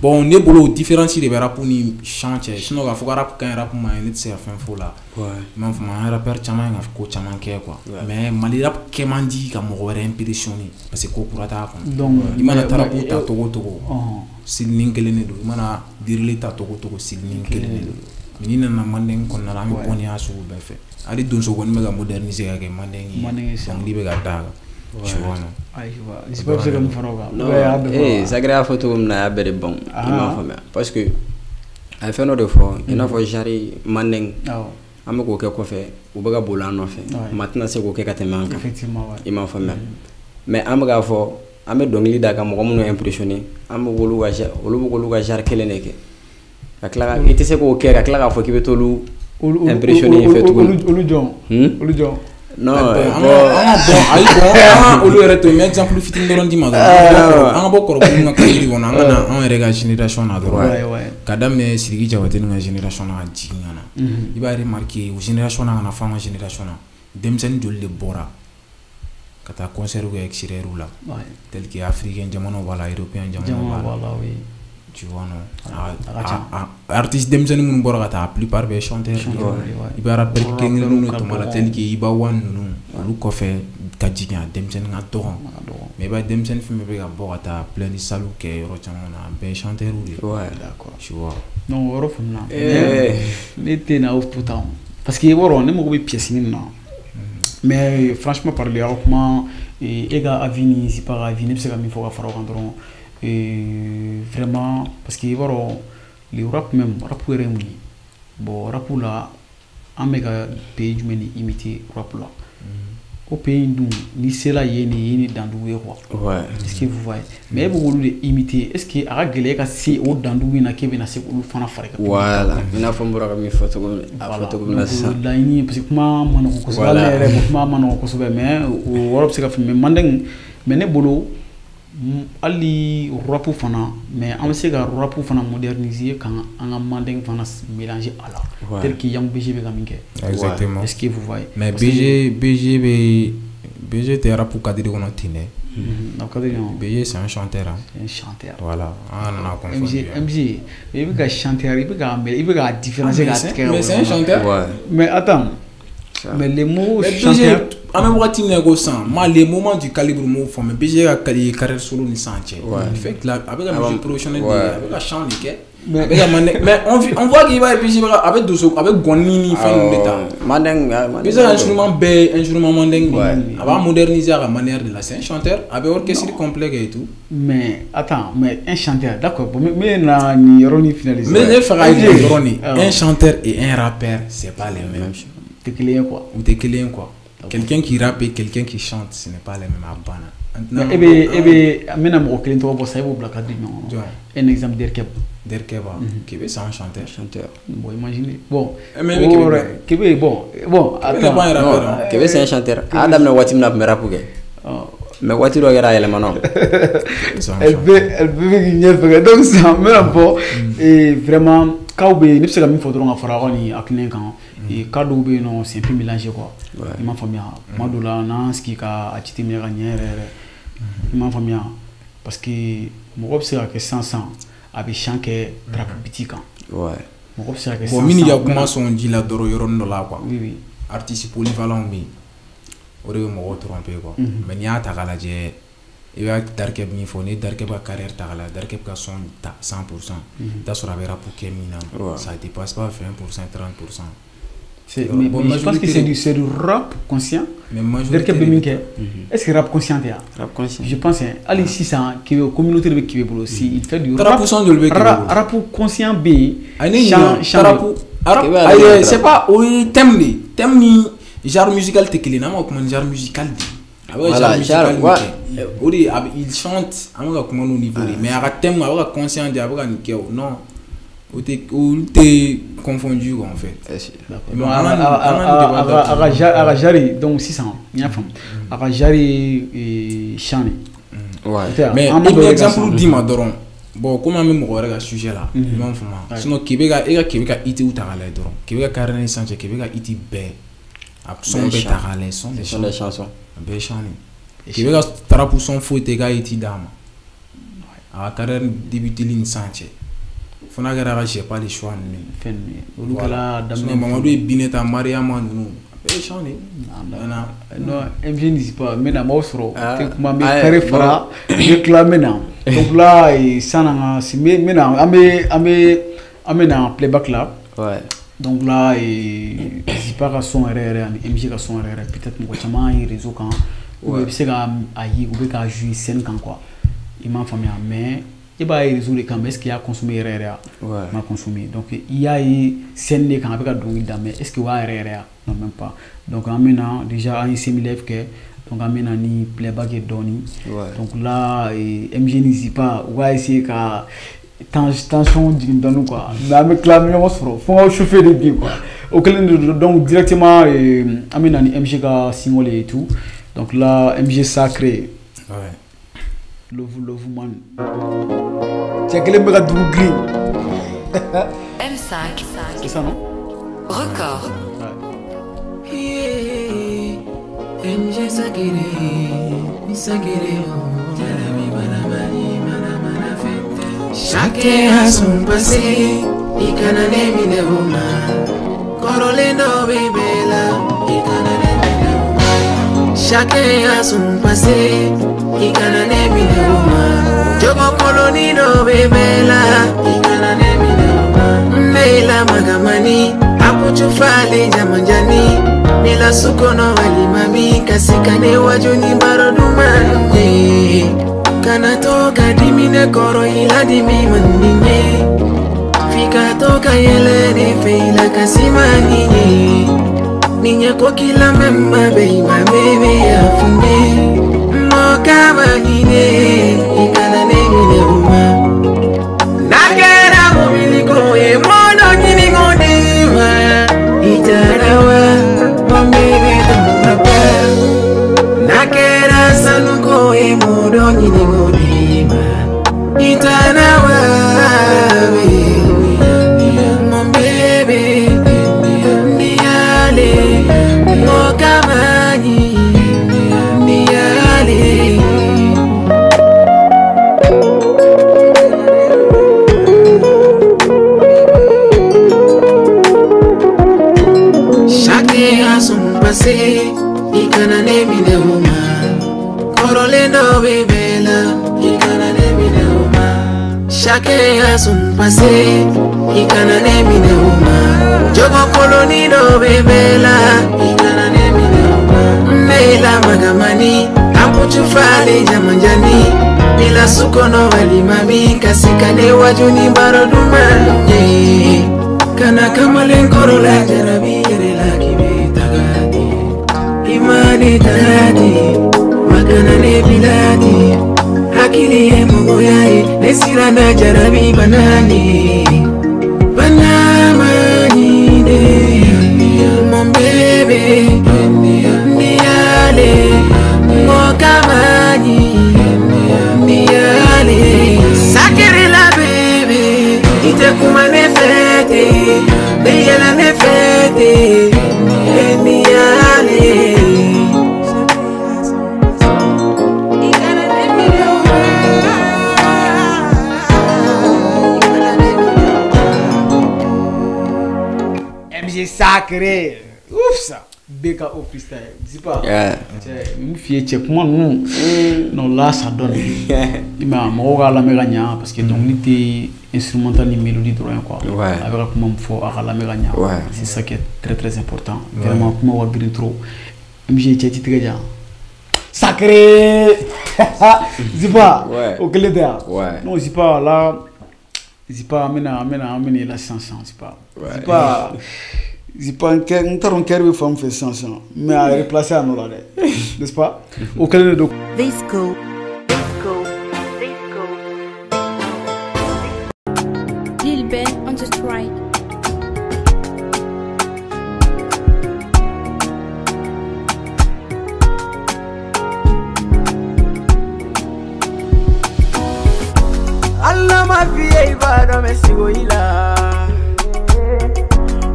Bon, ne bolo, différence de bɛ rap ni chant cɛ. Sinon k'a fɔ ko rap ka ɲi, rap man ɲi, ne tɛ se ka fɛn f'o la. I m'a faamu, an rappeur caman ye ka ko caman kɛ quoi, mais Mali rap kɛ man di ka mɔgɔ wɛrɛ impressionner, parce que ko kura t'a kɔnɔ. I mana trap ta togo togo, style kelen de don. I mana drill ta togo togo, style kelen de don. Mais n'i nana manden kɔnɔna la, an bɛ bɔ ni y'a sugu bɛɛ fɛ. Hali donso kɔni bɛ ka moderniser ka kɛ manden ye, dɔnkili bɛ ka d'a kan, tu vois non? Zipa bɛ se ka mun fara o kan? Non, Zakari y'a fɔ cogo min na, a y'a bɛɛ de ban, i m'a faamuya, parce que a ye fɛn dɔ de fɔ, i n'a fɔ genre mandeng, an bɛ k'o kɛ kɔfɛ, u bɛ ka boli an nɔfɛ, maa tɛna se k'o kɛ ka tɛmɛ an kan, i m'a faamuya. Mais an bɛ k'a fɔ an bɛ dɔnkili da ka mɔgɔ minnu impressionner, an bɛ k'olu ka, olu bɛ k'olu ka genre kelen de kɛ, ka tila ka i tɛ se k'o kɛ ka tila k'a fɔ k'i bɛ t'olu impressionner fɛ tuguni. Olu jɔn? Olu jɔn? Non, an ka bɔn, ayi, bɔn, an ka olu yɛrɛ to yen, n bɛ exemple fitinin dɔrɔn d'i ma dɔrɔn. An ka bɔ kɔrɔbɔrɔ ka cadre kɔnɔ, an ka na anw yɛrɛ ka génération na dɔrɔn, ka daminɛ Sidiki Diabaté ka génération na ka jigin ka na. I b'a remarquer, o génération na ka na fɔ an ka génération na, denmisɛnnin joli de bɔra ka taa concert kɛ extérieur la, tel que africain jamanaw b'a la, européen jamanaw b'a la. Tu vois non. Artiste denmisɛnnin minnu bɔra ka taa, a plupart bɛɛ chanteur. I bɛ rappeur kelen kelenninw de tɔmɔ la tel que Iba One ninnu, olu kɔfɛ ka jigin a denmisɛnnin ka dɔgɔn. Mais i b'a ye denmisɛnnin fɛn fɛn bɛ ka bɔ ka taa plein de salles kɛ yɔrɔ caman na, a bɛɛ ye chanteur de ye. Ouais. D'accord. Tu vois. Non, o yɔrɔ faamuna. Ne tɛ na aw to tan parce que i b'a dɔn ne mago bɛ pièce min na. Mais franchement parler, aw kuma, e ka avis ni Zipa ka avis, ne bɛ se ka min fɔ ka fara o kan dɔrɔn, vraiment, parce que i b'a dɔn le rap même, rap yɛrɛ ye mun ye? Bon, rap la, an bɛ ka pays jumɛn de imiter rap la? O pays in dun, n'i sera yen de, yen de dandugu ye quoi. Ouais. Est-ce que vous voyez? Mais e bɛ k'olu de imiter, est-ce que a ka gɛlɛn e ka se o dandugu in na k'e bɛna se k'olu fana fara i ka public kan? Voilà. I n'a fɔ n bɔra ka min fɔ cogo min, a fɔ cogo min na sisan. Donc laɲini, parce que kuma ma nɔgɔn kosɛbɛ, hali ne yɛrɛ ko kuma ma nɔgɔn kosɛbɛ, mais o yɔrɔ bɛ se ka faamu. Mais Mandeng, mais ne bolo, hali rap fana, mais an bɛ se ka rap fana moderniser ka an ka Mandeng fana mélanger a la. Ouais. Tel que Young BG bɛ ka min kɛ. Exactement. Est-ce que vous voyez? Mais Parce que BG, BG bɛ, BG tɛ rap cadre kɔnɔ ten dɛ. O cadre kɔnɔ. BG, c'est un chanteur hein. C'est un chanteur. Voilà, an kana confondre. MG, MG, i bɛ ka chanteur, i bɛ ka i bɛ ka différencier k'a tigɛ ka Mais bɔ c'est un ɲɔgɔn na. chanteur. Ouais. Mais attends, Ça. mais les mots Mais BG, chanteur, an bɛ wagati min na i ko sisan, ma les moments du calibre m'o fɔ, mais BG ka carrière solo ni sisan cɛ. Ouais. Il fait que la, a bɛ ka Ah bon. musique professionnelle de Ouais. a bɛ ka chant de kɛ. Mais A bɛ ka Mandeng, mais on voit qu'il va BG bɛ ka, a bɛ doso, a bɛ gɔnni ni fɛn ninnu de ta. Mandeng, ah, Mandeng. BG ka instrument bɛɛ ye instrument Mandeng de Ouais. ye. A b'a moderniser a ka manière de la. C'est un chanteur, a bɛ orchestre complet kɛ et tout. Mais attends, mais un chanteur, d'accord, bon, mais na ni yɔrɔ ni finaliser. Mais ne fɛ ka MG, yira dɔrɔn de, awɔ. un chanteur et un rappeur, c'est pas les mêmes. Tɛ kelen ye quoi. U tɛ kelen ye quoi. Quelqu'un qui rappe et quelqu'un qui chante, ce n'est pas les mêmes, a banna. Mais e bɛ n bɛna mɔgɔ kelen tɔgɔ bɔ sisan, e b'o bila cadre jumɛn kɔnɔ? Jɔn? Un exemple, Derkeb. Derkeba, Kebe, c'est un chanteur. Chanteur. Bon, imaginez. Bon, Eh, mais Kebe, o yɔrɔ- Kebe, bon, bon, Kebe n'est pas un attends. rappeur, Non, hein. Kebe c'est un chanteur. A y'a daminɛ waati min na, a tun bɛ rap kɛ. Ɔ, Mais waati dɔ kɛra a yɛlɛmana o. C'est un Elle chanteur. bɛ, elle bɛ k'i ɲɛ fɛ. Donc sisan n bɛna bɔ, vraiment cas bɛ yen, ne bɛ se ka min fɔ dɔrɔn ka fara aw ka nin hakilina in kan, cas dɔw bɛ yen nɔ, c'est un peu mélangé quoi. Ouais. I m'a faamuya, kuma dɔw la n'an sigi ka a jateminɛ ka ɲɛ yɛrɛ yɛrɛ, i m'a faamuya, parce que mɔgɔ bɛ se ka kɛ sisan, a bɛ chant kɛ trap beat kan. Ouais. Mɔgɔ bɛ se ka kɛ Bon, sisan min y'i ka sisan. kuma sɔn ji la dɔrɔn yɔrɔnin dɔ la quoi. Oui, oui. Artiste polyvalent bɛ yen, o de bɛ mɔgɔw tromper quoi. Mais n'i y'a ta k'a lajɛ, i b'a Darkeb min fɔ, n'i ye Darkeb ka carrière ta k'a lajɛ, Darkeb ka son ta 100%, i bɛ t'a sɔrɔ a bɛ rap kɛ min na, Ouais. ça dépasse pas 20%, 30%. Mais, Bon, mais je pense que majorité c'est du rap conscient. Mais majorité Derkeb bɛ min kɛ, est-ce que rap conscient tɛ yan? Rap conscient. Je pense hein, hali sisan Kebe, communauté de bɛ Kebe bolo, si il fait du Trap rap, conscient de bɛ Kebe bolo. Rap conscient bɛ yen. Ayi, ne ɲinɛ chant trap bɛ yen. rap Kebe ale ayi de c'est trap. pas, o ye thème de ye, thème ni genre musical tɛ kelen ye, n'an b'a kuma ni genre musical de ye, a bɛ ka Voilà, genre musical genre, min ouais. kɛ, o de a bɛ, il chante, an bɛ ka kuma n'o niveau de ye, mais a ka thème a bɛ ka conscient de, a bɛ ka nin kɛ o, non, o tɛ, olu tɛ confondu quoi en fait. D'accord. Mais Donc, an a ka nin an ka nin débat a ka datugu. a ka genre, donc sisan n y'a faamu, a ka genre ye chant de. Ouais. O tɛ yan? Mais An ma i dɔw bɛ ye ka exemple san. d'i ma dɔrɔn, bon, komi an bɛ mɔgɔ wɛrɛ ka sujet la, i m'a faamu, sinon Kebe ka, e ka Kebe ka hit ta k'a lajɛ dɔrɔn, Kebe ka carrière ni sisan cɛ, Kebe ka hit bɛɛ, a son Bɛɛ bɛɛ chant. ta k'a lajɛ, son de Ce sont des chant, chansons. a bɛɛ ye chant de. Kebe ka trap son foyi tɛ k'a hit d'a ma a ka carrière débuteli ni sisan cɛ, fo n'a kɛra a ka j'ai pas le choix ninnu ye. Fɛn ninnu ye, olu Voilà. kɛra Sinon daminɛ. Mamadu ye Bineta, Mariama ninnu, a bɛɛ ye chant de ye. Nana. Non, MG n'hésite pas, n bɛna m'aw sɔrɔ. Ah, Tɛ kuma, n bɛ ah, carré bon. fara, n bɛ tila, n bɛ na. Donc là, san'an ka se, n bɛ na, an bɛ na playback la. Ouais. Donc là, Zipa ka son yɛrɛ yɛrɛ ani MG ka son yɛrɛ yɛrɛ, peut-être mɔgɔ caman ye réseau kan, ou bien i bɛ se ka a ye, u bɛ ka jouer scène kan quoi. I m'a faamuya, mais i b'a ye réseau de kan, mais est-ce qu'il y'a consommé yɛrɛ yɛrɛ wa? Ouais. Ma consommé. Donc i y'a ye scène de kan, a bɛ ka dɔnkili da, mais est-ce que o y'a yɛrɛ yɛrɛ wa? Non, même pas. Donc an bɛ na déjà, an ye semi live kɛ, donc an bɛ na ni playback ye dɔɔni. Ouais. Donc là, MG ni Zipa, u b'a essayer ka tension jigin dɔɔni quoi. Mais an bɛ tila, an bɛ ɲɔgɔn sɔrɔ fo k'aw chauffer de bi quoi. O kɛlen de don, donc directement, an bɛ na ni MG ka single ye et tout. Donc là, MG Sacré. Ouais. Love Love Man. Cɛ kelen bɛ ka dugu girin. M5, C'est ça, non? Record. Ouais. Yeah, MJ Sakire, Sakire, oh. Jarabi mana mani mana mana fete. Chacun a son passé, i kana ne minɛ o ma. Kɔrɔlen dɔ bɛ bɛɛ la, i kana ne minɛ o ma. Chacun a son passé, i kana ne minɛ o ma. Jogo koloni dɔ bɛ bɛɛ la, i kana ne minɛ o ma. N bɛ lamagamani, a kucu falen jamanjani. Nila sukono walimami, kasi kane waju ni baro duman ye. Kana to ka dimi ne kɔrɔ i la dimi man di n ye. F'i ka to ka yɛlɛ de fɛ i la kasi man di n ye. Ni ɲɛ ko k'i la mɛ ma bɛ i ma bébé y'a fɔ n ye. Mɔgɔ kama ɲinɛ, i kana ne minɛ o ma. N'a kɛra mobili ko ye, mɔgɔ dɔ ɲini k'o d'i ma. I taara wa, mon bébé dans ma peur. N'a kɛra sanuko ye, mɔgɔ dɔ ɲini k'o d'i ma. I taara wa, mon bébé, ni y'ale, mɔgɔ kama ɲinɛ, ni y'ale. Chacun a son passé, i kana ne minɛ o ma. Kɔrɔlen dɔ bɛ bɛɛ la, i kana ne minɛ o ma. Chacun a son passé, i kana ne minɛ o ma. Jogo koloni dɔ bɛ bɛɛ la, i kana ne minɛ o ma. N bɛ lamagamani, a kucu falen jamanjani. Nila sukono walimami, kasi kane waju ni baro duman ye. Kana kamalen kɔrɔ la jarabi yɛrɛ la k'i bɛ taga ten. I ma ne taga ten, wa kana ne bila ten. Hakili ye mɔgɔya ye, ne siranna jarabi bana ɲɛ. Bana ma ɲinɛ, mon bébé, ni y'ale, mɔgɔ kama ɲinɛ, ni y'ale. Sakere la bébé, i tɛ kuma ne fɛ ten, ne yɛlɛ ne fɛ ten, ni y'ale. MJ Sacré. Ouf ça. BKO freestyle. Zipa. Yeah. Cɛ n f'i ye cɛ kuma ninnu. Non là ça donne. I m'a ye mɔgɔw k'a lamɛn ka ɲa parce que dɔnkili tɛ instrumental ni mélodie dɔrɔn ye quoi. Ouais. A bɛ ka kuma min fɔ a ka lamɛn ka ɲa. Ouais. C'est ça qui est très très important. Vraiment kuma ka girin trop. MJ cɛ t'i tɛgɛ jan. Sacré. Zipa. Ouais. O kelen tɛ yan. Ouais. Non Zipa là Zipa an bɛna an bɛna an bɛna i la sisan sisan Zipa. Ouais. Zipa. Zipa n kɛ n t'a dɔn kɛri bɛ fan min fɛ sisan sisan mais a replacé a nɔ la dɛ, n'est-ce pas? O kɛlen de don. Visco, Visco, Visco. Lil Ben on the strike. Allah ma f'i ye i b'a dɔn bɛ sigo i la.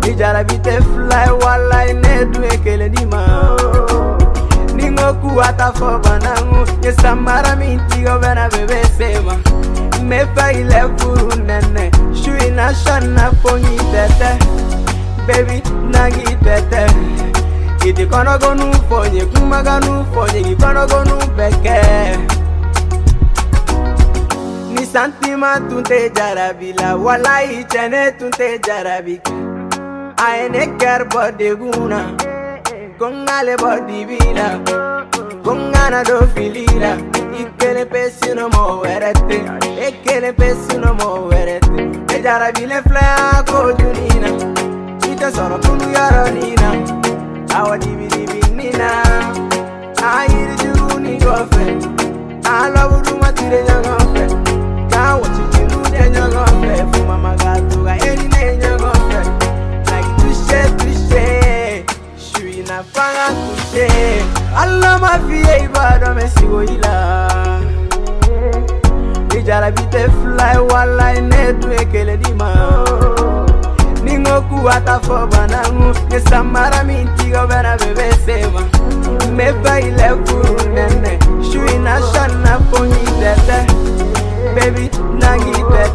Ni jarabi tɛ fila ye walayi ne dun ye kelen d'i ma. Ni n ko k'u a ta fɔ bananku, n ye samara min tigɛ o bɛna bébé se ma. N bɛ fɛ i lɛ furu nɛnɛ, su in na sɔn na fo n k'i tɛtɛ. Baby na k'i tɛtɛ. I ti kɔnɔgɔnnu fɔ n ye, kumakannu fɔ n ye, k'i kɔnɔgɔnnu bɛɛ kɛ. Ni sentiment tun tɛ jarabi la, walayi cɛ ne tun tɛ jarabi kɛ. A ye ne kɛri bɔ degun na, ko n k'ale bɔ dibi la, ko n kana don fili la. I kelen pe sinon mɔgɔ wɛrɛ tɛ, e kelen pe sinon mɔgɔ wɛrɛ tɛ. Ne jarabilen filɛ a ko joli na, i tɛ sɔrɔ tunu yɔrɔ nin na. Awɔ dibi dibi nin na, a yiri juru nin kɔfɛ, a lɔbu duman tire ɲɔgɔn fɛ. K'an wɔsi juru tɛ ɲɔgɔn fɛ, fo mama ka to ka e ni ne ɲɔgɔn fɛ. Like touché touché, su in na fanga touché. Allah ma f'i ye i b'a dɔn bɛ sigo i la. Ni jarabi tɛ fila ye walayi ne dun ye kelen d'i ma. Ni n ko k'u a ta fɔ bananku, n ye samara min tigɛ o bɛna bébé se ma. N bɛ fɛ i lɛ furu nɛnɛ, su in na sɔn na fo n k'i tɛtɛ. Baby, na k'i tɛtɛ.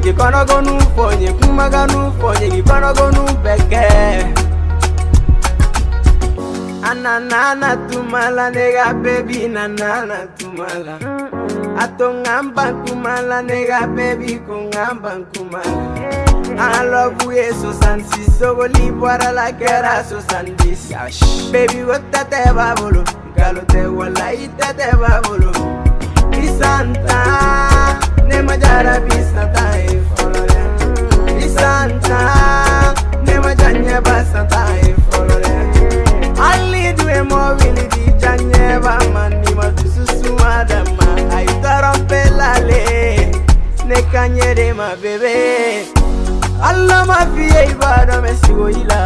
K'i kɔnɔgɔnu fɔ n ye kumakanu fɔ n ye k'i kɔnɔgɔnu bɛɛ kɛ. Ananana tumala nega baby nanana tumala. Atongamba kumala nega baby kongamba kumala. I love you 66 sogoli bɔra la kɛra 70. Baby o tɛ b'a bolo nkalon tɛ walayi tɛ b'a bolo. I san tan ne ma jarabi san tan ye fɔlɔ dɛ. I san tan ne ma ja ɲɛba san tan ye fɔlɔ dɛ. Hali dun ye mɔbili di ja ɲɛba ma n'i ma dusu suma da ma. A y'i tɔɔrɔ pelale ne ka ɲɛ de ma bébé. Allah ma f'i ye i b'a dɔn bɛ sigo i la.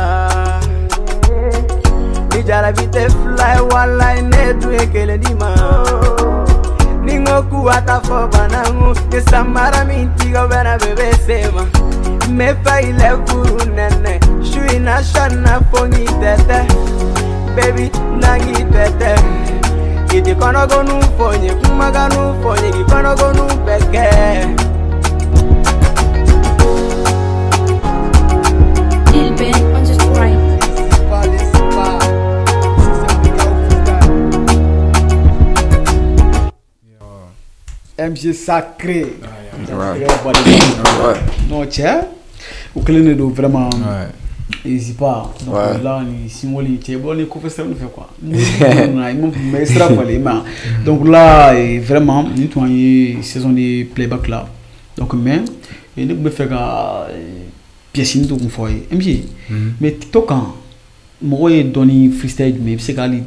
Ni jarabi tɛ fila ye walayi ne dun ye kelen d'i ma. Ni n ko k'u ka taa fɔ banankun ni samara min tigɛ o bɛna bébé se ma. N bɛ fɛ i lɛ furu nɛnɛ su in na sɔnni na fo n k'i tɛtɛ. Baby na k'i tɛtɛ. K'i ti kɔnɔgɔnu fɔ n ye kumakanu fɔ n ye k'i kɔnɔgɔnu bɛɛ kɛ. Lil Ben on the track. MG sacré. Non, tiens, o kelen de don vraiment. N'hésite pas. Donc là, ni single cɛ bɔ ni kɔfɛ sira fɛ quoi. Mais sira falen ma. Donc là, vraiment, ni tun ye saison de playback là. Donc mais ne tun bɛ fɛ ka pièce dɔ kun fɔ a ye MG. Mais TikTok kan mɔgɔ ye dɔɔni freestyle jumɛn i bɛ se ka hali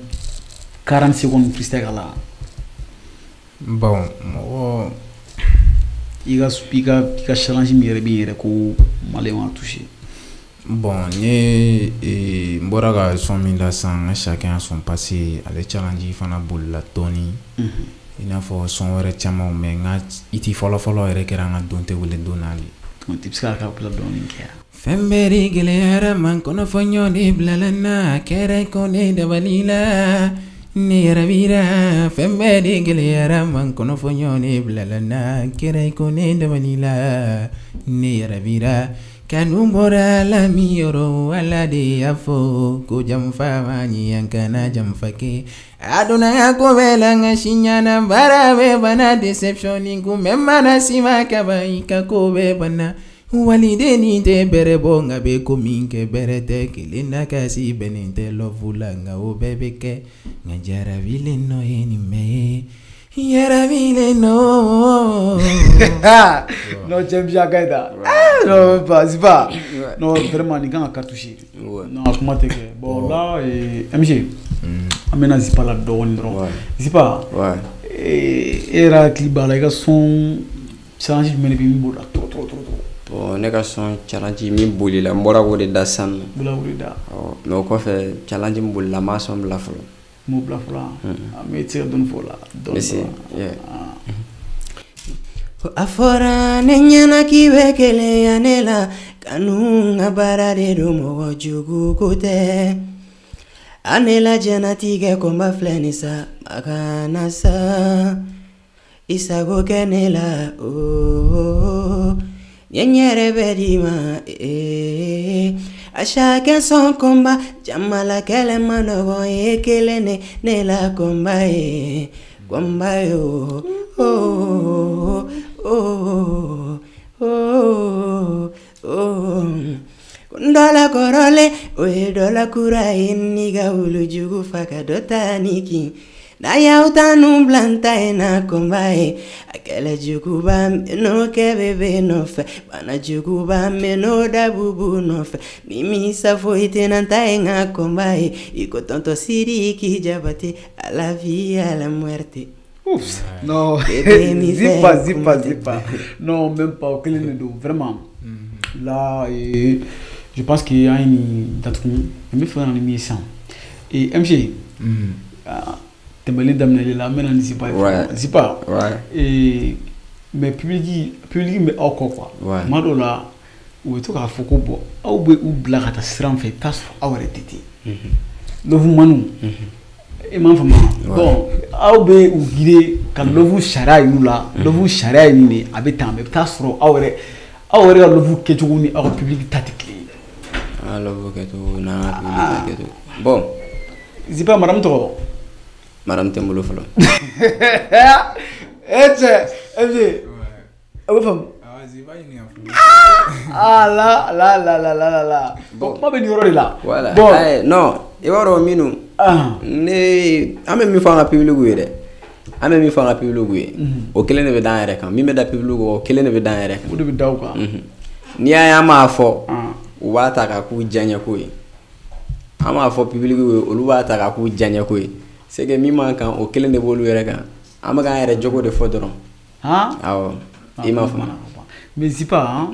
40 secondes freestyle k'a la. Bon, mɔgɔ i ka challenge min yɛrɛ b'i yɛrɛ ko maliyɛnw a touché. Bon, n ye n bɔra ka son min da sisan n ka chacun a son passé ale challenge fana bolila dɔɔni. I n'a fɔ son wɛrɛ camanw mais n ka iti fɔlɔ-fɔlɔ yɛrɛ kɛra n ka don tɛ wele don n'ale. I bɛ se k'a bila dɔɔni kɛ. Fɛn bɛɛ de gɛlɛyara ma kɔnɔ fɔ ɲɔgɔn de bilala n na a kɛra ko ne dabali la. Ne yɛrɛ bira fɛn bɛɛ de gɛlɛyara ma kɔnɔ fɔ ɲɔgɔn de bilala n na kɛra ko ne dabali la. Ne yɛrɛ bira kanu bɔra la min yɔrɔ Ala de y'a fɔ ko janfa ma ɲi an kana janfa kɛ. A donna ko bɛɛ la n ka si ɲana baara bɛɛ banna déception ni kunbɛn mana s'i ma kaban i ka ko bɛɛ banna. Waliden ni tɛ bɛrɛ bɔ nka bɛ ko min kɛ bɛrɛ tɛ kelen na kasi bɛnnen tɛ lɔfu la nka o bɛɛ bɛ kɛ nka jarabilen nɔ ye nin bɛɛ ye jarabilen nɔ. Non, j'aime bien Gaïda. Non, pas, c'est pas. Non, vraiment, ni kan ka cartouche. Non, kuma tɛ kɛ. Bon, là, MG. An bɛna Zipa la dɔɔnin dɔrɔn. Zipa. E yɛrɛ hakili b'a la i ka son challenge jumɛn de bɛ min b'o la trop trop trop trop. Bon, ne ka son challenge min bolila n bɔra k'o de da sisan nɔ. Bɔra k'o de da. Mais o kɔfɛ challenge min bolila n m'a son bila fɔlɔ. N m'o bila fɔlɔ. Mais i tɛ se ka dɔɔni fɔ o la. Dɔɔni. A fɔra ne ɲɛna k'i bɛ keleya ne la kanu n ka baara de don mɔgɔ jugu ko tɛ. A ne la diɲɛnatigɛ kɔnba filɛ nin sa a kana sa i sago kɛ ne la ooo. N ye n yɛrɛ bɛɛ d'i ma ee. À chacun son combat, jama la kɛlɛ ma nɔgɔn ye kelen de ne la combat ye combat yo oh oh oh oh. Dɔ la kɔrɔlen o ye dɔ la kura ye n'i ka wulujugu fa ka dɔ ta ni kin. N'a y'aw ta nu bila n ta ye na combat ye a kɛlɛ juguba n'o kɛ bébé nɔfɛ bana juguba n'o da bubu nɔfɛ ni min sa foyi tɛna n ta ye n ka combat ye i ko tonton Sidiki Diabaté à la vie à la muerte. Oups, non, Zipa, Zipa, Zipa. Non, même pas, o kelen de don, vraiment. Là, je pense qu'il y a une date n bɛ fɛ ka na ni min ye sisan. Et MG, tɛmɛlen daminɛlen la an bɛ na ni Zipa ye. Zipa, mais public bɛ aw kɔ quoi. Tuma dɔw la u bɛ to k'a fɔ ko bon aw bɛ u bila ka taa sira min fɛ i bɛ taa sɔrɔ aw yɛrɛ tɛ ten. Love manu i m'a faamu. Bon aw bɛ u guider ka love sariya yir'u la. Love sariya ye nin de ye a bɛ tan mais i bɛ taa sɔrɔ aw yɛrɛ Aw yɛrɛ ka love kɛcogo ni aw ka public ta tɛ kelen ye. An ka love kɛcogo n'an ka public ta kɛcogo. Bon. Zipa madame tɔgɔ. Madame tɛ n bolo fɔlɔ. E cɛ MJ. O bɛ faamu. Ah la la la la la la. Bon kuma bɛ nin yɔrɔ de la. Voilà. Bon non i b'a dɔn minnu. Ne an bɛ min fɔ an ka public ye dɛ. An bɛ min fɔ an ka public ye. O kelen de bɛ d'an yɛrɛ kan min bɛ da public kan o kelen de bɛ d'an yɛrɛ kan. O de bɛ da o kan. N'i y'a ye an m'a fɔ. U b'a ta k'a k'u diyaɲɛko ye. An b'a fɔ public ye olu b'a ta k'a k'u diyaɲɛko ye. C'est que min b'an kan o kelen de b'olu yɛrɛ kan. An bɛ k'an yɛrɛ jogo de fɔ dɔrɔn. Awɔ i m'a faamu. Mais Zipa hein.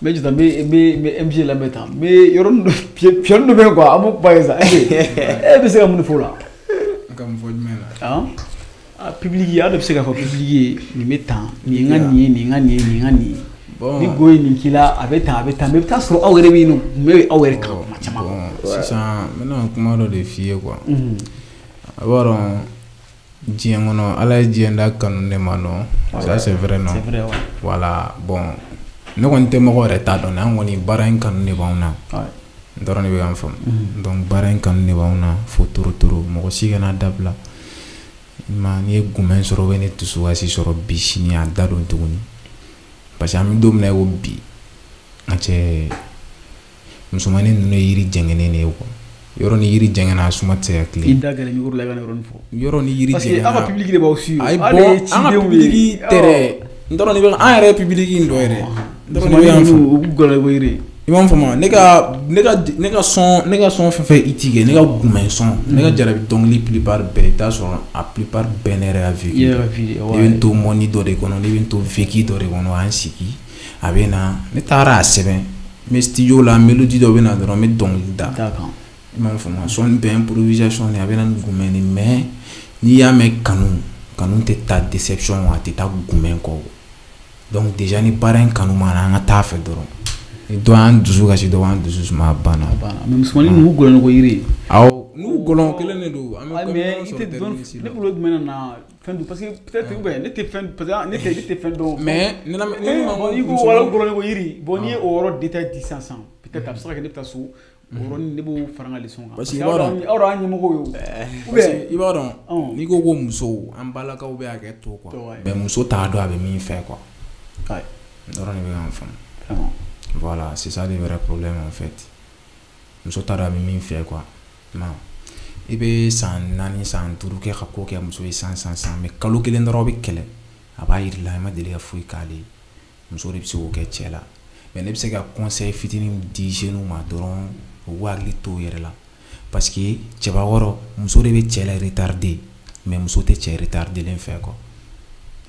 Mais je bɛ MJ lamɛn tan mais yɔrɔnin dɔ pion dɔ bɛ yen quoi an b'o kuma ye sa e bɛ se ka mun de fɔ o la. Ka mun fɔ jumɛn la. Ah public aw de bɛ se k'a fɔ public ye nin bɛ tan nin ye n ka nin ye nin ye n ka nin ye nin ye n ka nin ye. Ni go ye nin k'i la a bɛ tan a bɛ tan mais i bɛ taa sɔrɔ aw yɛrɛ bɛ yen nɔ kun bɛ aw yɛrɛ kan kuma caman. Bon sisan n bɛna kuma dɔ de f'i ye quoi. A b'a dɔn diɲɛ kɔnɔ Ala ye diɲɛ da kanu de ma nɔ. Ça c'est vrai non. C'est vrai ouais. Voilà bon ne kɔni tɛ mɔgɔ yɛrɛ t'a dɔn an kɔni baara in kanu de b'anw na. N dɔrɔn de bɛ k'an faamu. Donc baara in kanu de b'anw na fo toro toro mɔgɔ si kana dabila. Ma n'i ye gumɛn sɔrɔ ou bien ni dusukasi sɔrɔ bi sini a da don tuguni. Parce que an bɛ don min na i ko bi an cɛ musomanin ninnu ye yiri jɛngɛnen de ye quoi. Yɔrɔ ni yiri jɛngɛnna a suma tɛ se ka tilen. I da gɛlɛn micro la i ka nin yɔrɔnin fɔ. Yɔrɔ ni yiri jɛngɛnna. Parce que aw ka public de b'aw suivre. Ayi bon an ka public tɛ dɛ. N t'a dɔn n'i bɛ an yɛrɛ ye public in dɔ ye dɛ. N t'a dɔn n'i bɛ k'an faamu. U b'u gɔlɔ i ko yiri. I b'a faamu ne ka son fɛn fɛn i ti kɛ ne ka gumɛn son ne ka jarabi dɔnkili plupart bɛɛ i t'a sɔrɔ a plupart bɛɛ ne yɛrɛ ka vécu. I yɛrɛ ka vie de ne bɛ n to mɔni dɔ de kɔnɔ ne bɛ n to vécu dɔ de kɔnɔ an sigi a bɛ na ne taara a sɛbɛn n bɛ studio la mélodie dɔ bɛ na dɔrɔn n bɛ dɔnkili da. I m'a faamu son bɛɛ improvisation de a bɛ na ni gumɛn de mais n'i y'a mɛn kanu tɛ taa déception a tɛ taa gumɛn kɔ donc déjà ni baara in kanu ma na an ka taa fɛ dɔrɔn. Ni dɔ y'an dusu kasi dɔ b'an dusu suma a banna. Mais musomanin ninnu gɔlɔn ko yiri. Awɔ n'u gɔlɔn kelen de don. An bɛ mais i tɛ dɔn ne bolo jumɛn na fɛn dun parce que peut-être ou bien ne tɛ fɛn parce que ne tɛ fɛn dɔn. Mais ne la i ko wala gɔlɔn ko yiri bon n'i ye o yɔrɔ détail di sisan peut-être a bɛ se ka kɛ ne bɛ taa so o yɔrɔnin ne b'o fara n ka leçon kan. Parce que i b'a dɔn aw yɛrɛ y'an ɲɛmɔgɔw ye o. Ou bien i b'a dɔn n'i ko musow an balakaw bɛ hakɛ to quoi. Mais muso t'a dɔn a bɛ min fɛ quoi. N dɔrɔn de bɛ k'an faamu. Voilà, c'est ça le vrai problème en fait. Muso t'a dɔn a bɛ min fɛ quoi. I bɛ san 4 san 5 kɛ ka ko kɛ muso ye san mais kalo kelen dɔrɔn aw bɛ kɛlɛ a b'a yir'i la i ma deli ka foyi k'ale ye. Muso de bɛ se k'o kɛ cɛ la. Mais ne bɛ se ka conseil fitinin di jeunes ma dɔrɔn u k'u hakili to u yɛrɛ la. Parce que cɛbakɔrɔ muso de bɛ cɛ la retarder mais muso tɛ cɛ retardelen fɛ quoi.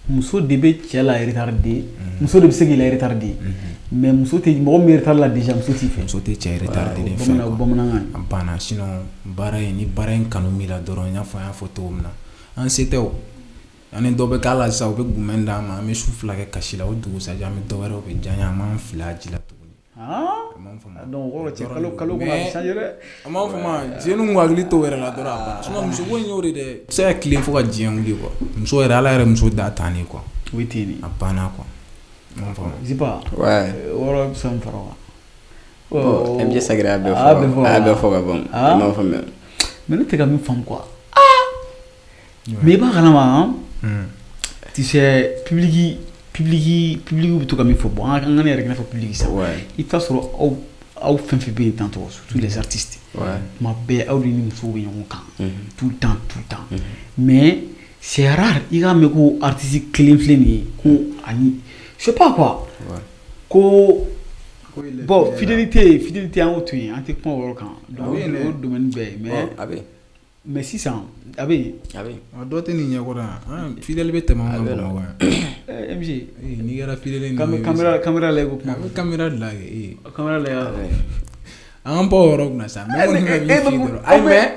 Muso de bɛ cɛ la retardé muso de bɛ se k'i la retardé mais muso tɛ mɔgɔ min retard la déjà muso t'i fɛ. Muso tɛ cɛ retardé fɛ quoi. Bamanankan a banna sinon baara in ni baara in kanu b'i la dɔrɔn i n'a fɔ an y'a fɔ cogo min na an se tɛ o an ni dɔ bɛ k'a la sisan u bɛ gumɛn d'an ma an bɛ su 2 kɛ kasi la o dugusajɛ an bɛ dɔ wɛrɛ o bɛ diya an ye an b'an fili a ji la tuguni. Donc o kɔrɔ cɛ kalo kɔnɔ a bɛ changer dɛ. An b'a fɔ ma jeunes k'u hakili to u yɛrɛ la dɔrɔn a banna sinon muso ko in y'o de dɛ. I bɛ se ka tilen fo ka diɲɛ wuli quoi. Muso yɛrɛ Ala yɛrɛ muso da tan de quoi. O ye ten de. A banna quoi. I m'a faamu. Zipa. Ouais. O yɔrɔ bɛ se ka mun fara o kan. Bon MJ Sagere y'a bɛɛ fɔ. A y'a bɛɛ fɔ ka ban. I m'a faamuya. Mais ne tɛ ka min faamu quoi. Mais i b'a kalama han. Tu sais public bɛ to ka min fɔ bon an ka ne yɛrɛ kɛ i n'a fɔ public sa. I bɛ taa sɔrɔ aw fɛn fɛn bɛ yen tantɔ surtout les artistes. Tuma bɛɛ aw de ni musow bɛ ɲɔgɔn kan. Tout le temps mais c'est rare i k'a mɛn ko artiste kelen filɛ nin ye ko ani je sais pas quoi. Ko bon fidélité an y'o to yen an tɛ kuma o yɔrɔ kan. Donc o ye domaine bɛɛ ye mais. A bɛ. Mais sisan a bɛ yen. A bɛ yen. Dɔ tɛ nin ɲɛkɔrɔ yan fidèle bɛ tɛmɛ anw kan Bamakɔ yan. MJ. N'i kɛra fidèle ye. Caméra la i ko kuma. A bɛ caméra de la kɛ. Caméra la y'a. An bɔ o yɔrɔ kunna sa. Mais n kɔni bɛ min f'i ye dɔrɔn. Ayi mais.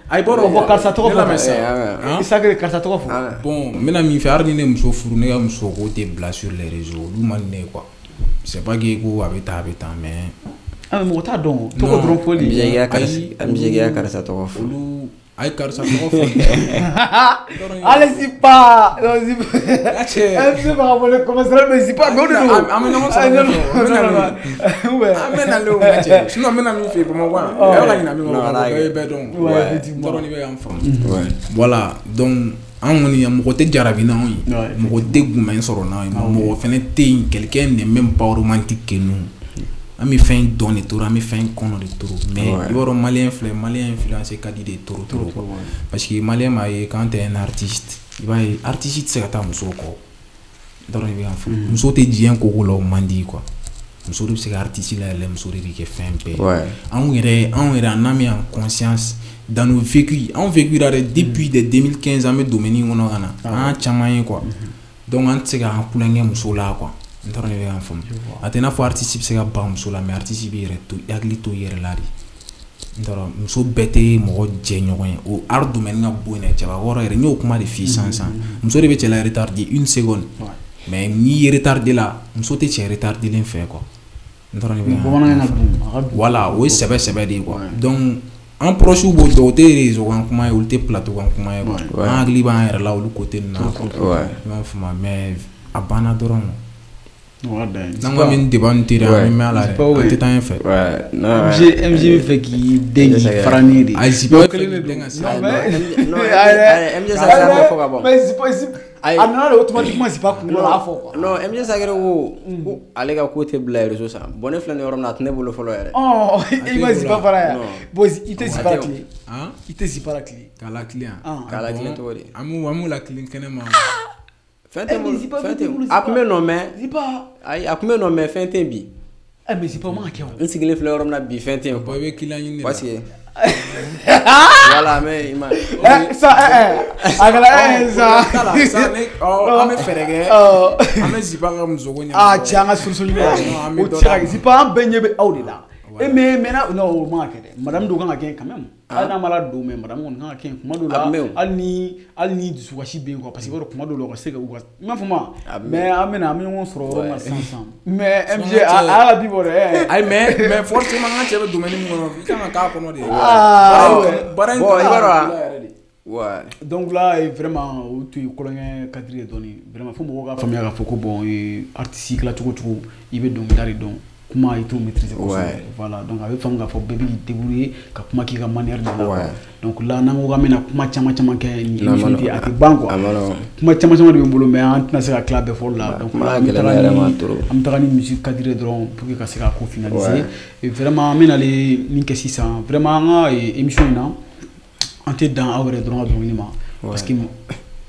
Ayi bɔ dɔn. Karisa tɔgɔ fɔ. Sisan. Sagere karisa tɔgɔ fɔ. Bon n bɛna min fɛ hali ni ne muso furu ne ka muso ko tɛ bila sur les réseaux olu man di ne ye quoi. C'est pas que ko a bɛ tan a bɛ tan mais. Ah mais mɔgɔ t'a dɔn tɔgɔ dɔrɔn fɔli. MJ k'i ka karisa tɔgɔ fɔ. Olu. Ayi karisa tɔgɔ fɔ. Allez Zipa. Non Zipa. MC bɛ ka bɔ ne commencera mais Zipa mais o de don. An bɛ ɲɔgɔn sɔrɔ an bɛ nalen o ma cɛ. Sinon n bɛna min f'i ye Bamakɔ yan. E bɛ ka ɲinɛ min kɔ bɛɛ ye bɛɛ dɔn. N t'a dɔn n'i bɛ k'an faamu. Voilà donc an kɔni mɔgɔ tɛ jarabi n'anw ye. Mɔgɔ tɛ gumɛn sɔrɔ n'anw ye. Mɔgɔ fɛnɛ tɛ yen quelqu'un n'est même pas romantique que nous. An bɛ fɛn dɔn de trop an bɛ fɛn kɔnɔ de trop mais i b'a dɔn malien filɛ malien influence ka di de trop trop parce que malien m'a ye quand t'es un artiste i b'a ye artiste tɛ se ka taa muso kɔ n t'a dɔn i bɛ k'a faamu muso tɛ diɲɛ ko ko la o man di quoi muso de bɛ se ka artiste layɛlɛ muso de bɛ kɛ fɛn bɛɛ anw yɛrɛ en âme et en conscience dans nos vécus anw vécu la dɛ depuis de 2015 an bɛ domaine in kɔnɔ ka na an y'a caman ye quoi donc an tɛ se k'an kulonkɛ muso la quoi. N t'a dɔn i bɛ k'an faamu a tɛ i n'a fɔ artiste bɛ se ka ban muso la mais artiste b'i yɛrɛ to i hakili to i yɛrɛ la de n t'a dɔn muso bɛɛ tɛ mɔgɔ jɛ ɲɔgɔn ye o art domaine ka bon dɛ cɛbakɔrɔ yɛrɛ n y'o kuma de f'i ye sisan sisan muso de bɛ cɛ la retarder une seconde mais n'i ye retardé la muso tɛ cɛ retardelen fɛ quoi n t'a dɔn i bɛ k'an faamu voilà o ye sɛbɛ sɛbɛ de ye quoi donc an proches b'o dɔn o tɛ réseau kan kuma ye olu tɛ plateau kan kuma ye quoi an hakili b'an yɛrɛ la olu côté ninnu na i b'a faamu mais a banna dɔrɔn. N'an ko min débat nin tɛ dɛ an bɛ mɛn a la dɛ an tɛ taa ɲɛfɛ. MG bɛ fɛ k'i den k'i fara ni de. Ayi Zipa bɛ fɛ k'i den ka sira. Non MG Sacré a bɛ fɔ ka ban. Mais Zipa a nana de automatiquement Zipa kunkolo la a fɔ quoi. Non MG Sacré ko ko ale ka ko tɛ bila réseau san bon ne filɛ nin yɔrɔ min na a tɛ ne bolo fɔlɔ yɛrɛ. Ɔ i ma Zipa fara yan. Bon i tɛ Zipa la tile. I tɛ Zipa la tile. K'a la tilen yan. K'a la tilen cogo di. An b'u la tilen kɛnɛ ma. Fɛn tɛ bolo fɛn tɛ a tun bɛ nɔ mais ayi a tun bɛ nɔ mais fɛn tɛ bi. Mais Zipa man ka kɛ o. N sigilen filɛ yɔrɔ min na bi fɛn tɛ yen. Bon i bɛ client ɲini de la. Parce que voilà mais i ma. Sa a kɛra sa. An bɛ fɛɛrɛ kɛ an bɛ Zipa ka musoko ɲɛnabɔ. Ah cɛ an ka solution ɲini la. O cɛ Zipa an bɛɛ ɲɛ bɛ aw de la. E mais maintenant non o man ka kɛ dɛ madame dɔw kan ka kɛ quand même. Hali n'a ma la don mais madame kɔni kan ka kɛ kuma dɔw la hali ni dusukasi bɛ yen quoi parce que i b'a dɔn kuma dɔw la u ka se ka u ka i m'a fɔ ma mais an bɛ na an bɛ ɲɔgɔn sɔrɔ yɔrɔ min na sisan sisan mais MG a y'a ka bi bɔ dɛ. Ayi mais forcément an ka cɛ bɛ domaine min kɔnɔ i kan ka k'a kɔnɔ de. Baara in bon i b'a dɔn wa. Donc là vraiment o tun ye kolonkɛ cadre ye dɔɔni vraiment fo mɔgɔw ka faamuya k'a fɔ ko bon artiste kɛla cogo o cogo i bɛ dɔnkilida de dɔn. Kuma i t'o maîtriser kosɛbɛ voilà donc a bɛ faamu k'a fɔ bɛɛ b'i débrouiller ka kuma k'i ka manière de la donc là n'an ko k'an bɛna kuma caman caman kɛ nin émission tɛ a tɛ ban quoi kuma caman caman de bɛ n bolo mais an tɛna se ka tila bɛɛ fɔli la donc an bɛ taga ni musique cadre dɔrɔn pour que ka se ka ko finaliser et vraiment an bɛna ale min kɛ sisan vraiment an ka émission in na an tɛ dan aw yɛrɛ dɔrɔn ka dɔnkili ma parce que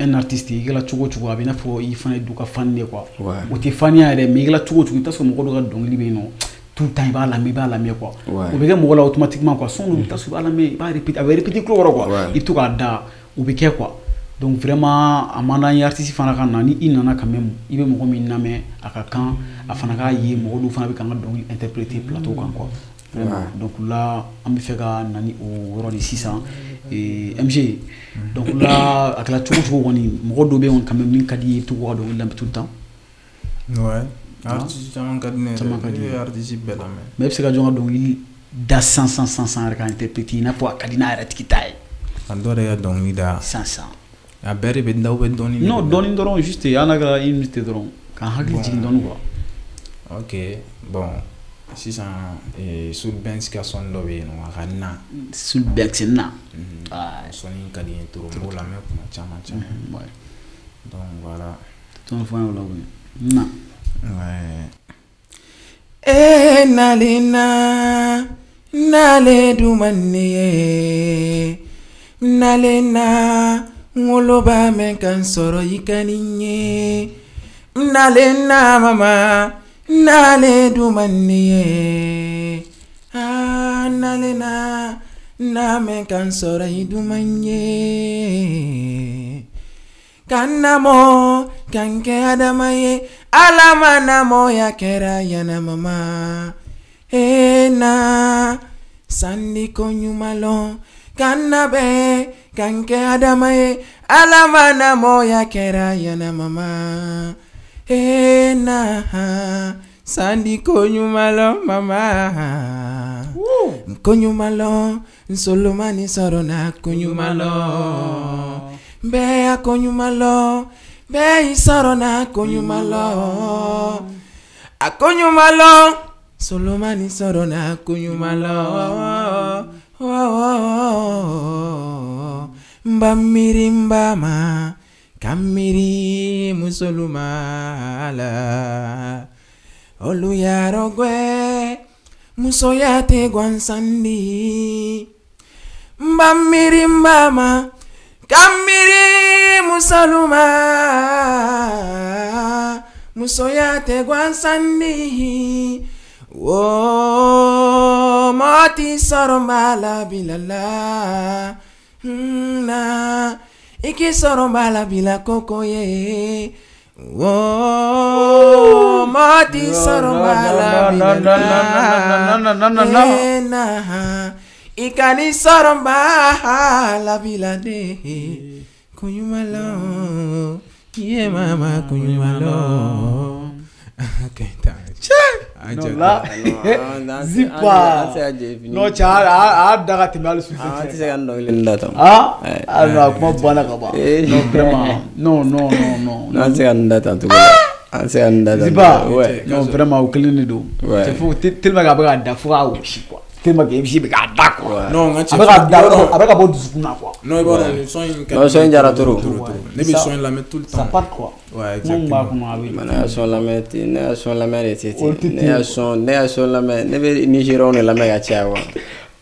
un artiste i kɛla cogo o cogo a bɛ i n'a fɔ i fana ye du ka fan de quoi o tɛ faniya yɛrɛ mais i kɛla cogo o cogo i bɛ taa sɔrɔ mɔgɔ dɔ ka dɔnkili bɛ yen nɔ tout le temps i b'a lamɛn quoi o bɛ kɛ mɔgɔ la automatiquement quoi son dɔ i bɛ taa sɔrɔ i b'a lamɛn i b'a répéter a bɛ répéter tulo kɔrɔ quoi i bɛ to k'a da o bɛ kɛ quoi donc vraiment a man d'an ye artiste fana ka na ni i nana quand même i bɛ mɔgɔ min lamɛn a ka kan a fana k'a ye mɔgɔ dɔw fana bɛ k'an ka dɔnkili interpréter plateau kan quoi vraiment donc là an bɛ fɛ ka na ni o yɔrɔ de sisan. MG donc là a kɛra cogo cogo kɔni mɔgɔ dɔ bɛ yen quand même min ka di ye i bɛ to k'u ka dɔnkili lamɛn tout le temps. Ouais artiste caman ka di ne yɛrɛ ye ne bɛ artiste bɛɛ lamɛn. Mais e bɛ se ka jɔn ka dɔnkili da san yɛrɛ ka interpréter i n'a fɔ a ka di n'a yɛrɛ tigi ta ye. A dɔ de ka dɔnkili da. San. A bɛɛ de bɛ da ou bɛ dɔɔni. Non dɔɔni dɔrɔn juste hali n'a kɛra une minute dɔrɔn k'an hakili jigin dɔɔni quoi. Ok bon. Sisan Soul Benz ka son dɔ bɛ yen nɔ a ka na. Soul Benz na. Son ka di n ye trop n b'o lamɛn kuma caman caman. Donc voilà. Tɔn fɔ an ye o la koyi. Na. Ouais. E nale na nale dumani ye nale na ŋoloba mɛn kan sɔrɔ i ka nin ye nale na mama. Nale dumani ye ah nale na na men kan sɔrɔ i duman ye kan namɔ kan kɛ adama ye ala ma namɔya kɛra yanamama e na sanni ko ɲuman lɔn kan nabɛn kan kɛ adama ye ala ma namɔya kɛra yanamama. E na Sandi konyumalo mama. Konyumalo Solomani sorona konyumalo. Bea konyumalo. Bea sorona konyumalo. Akonyumalo Solomani sorona konyumalo. Mbamiri mbama kamiri musolumala. Oluyarogwe musoyate gwansandi. Mbamiri mbama kamiri musoluma. Musoyate gwansandi. Oh, mati sorombala bilala. Na iki sorombala bila koko ye. Oh, mati sorombala bilala. Na ikani sorombala bila de. Kunyumalo, ye mama kunyumalo. Okay, non là, Zipa. Non, tu as ah, ah, non, vraiment. Non, non, non, non. Non, Zipa. Non, vraiment, au clin d'eau. C'est fou, tellement quoi. Tellement que non, avec quoi. Non, non, son jaratoro. Ne be son lamɛn tout le temps. Ça part quoi. Ouais, exactement. Ne y'a son lamɛn ten, ne y'a son lamɛn de ten. Ne y'a son lamɛn, ne bɛ Nigérian de lamɛn ka caya quoi.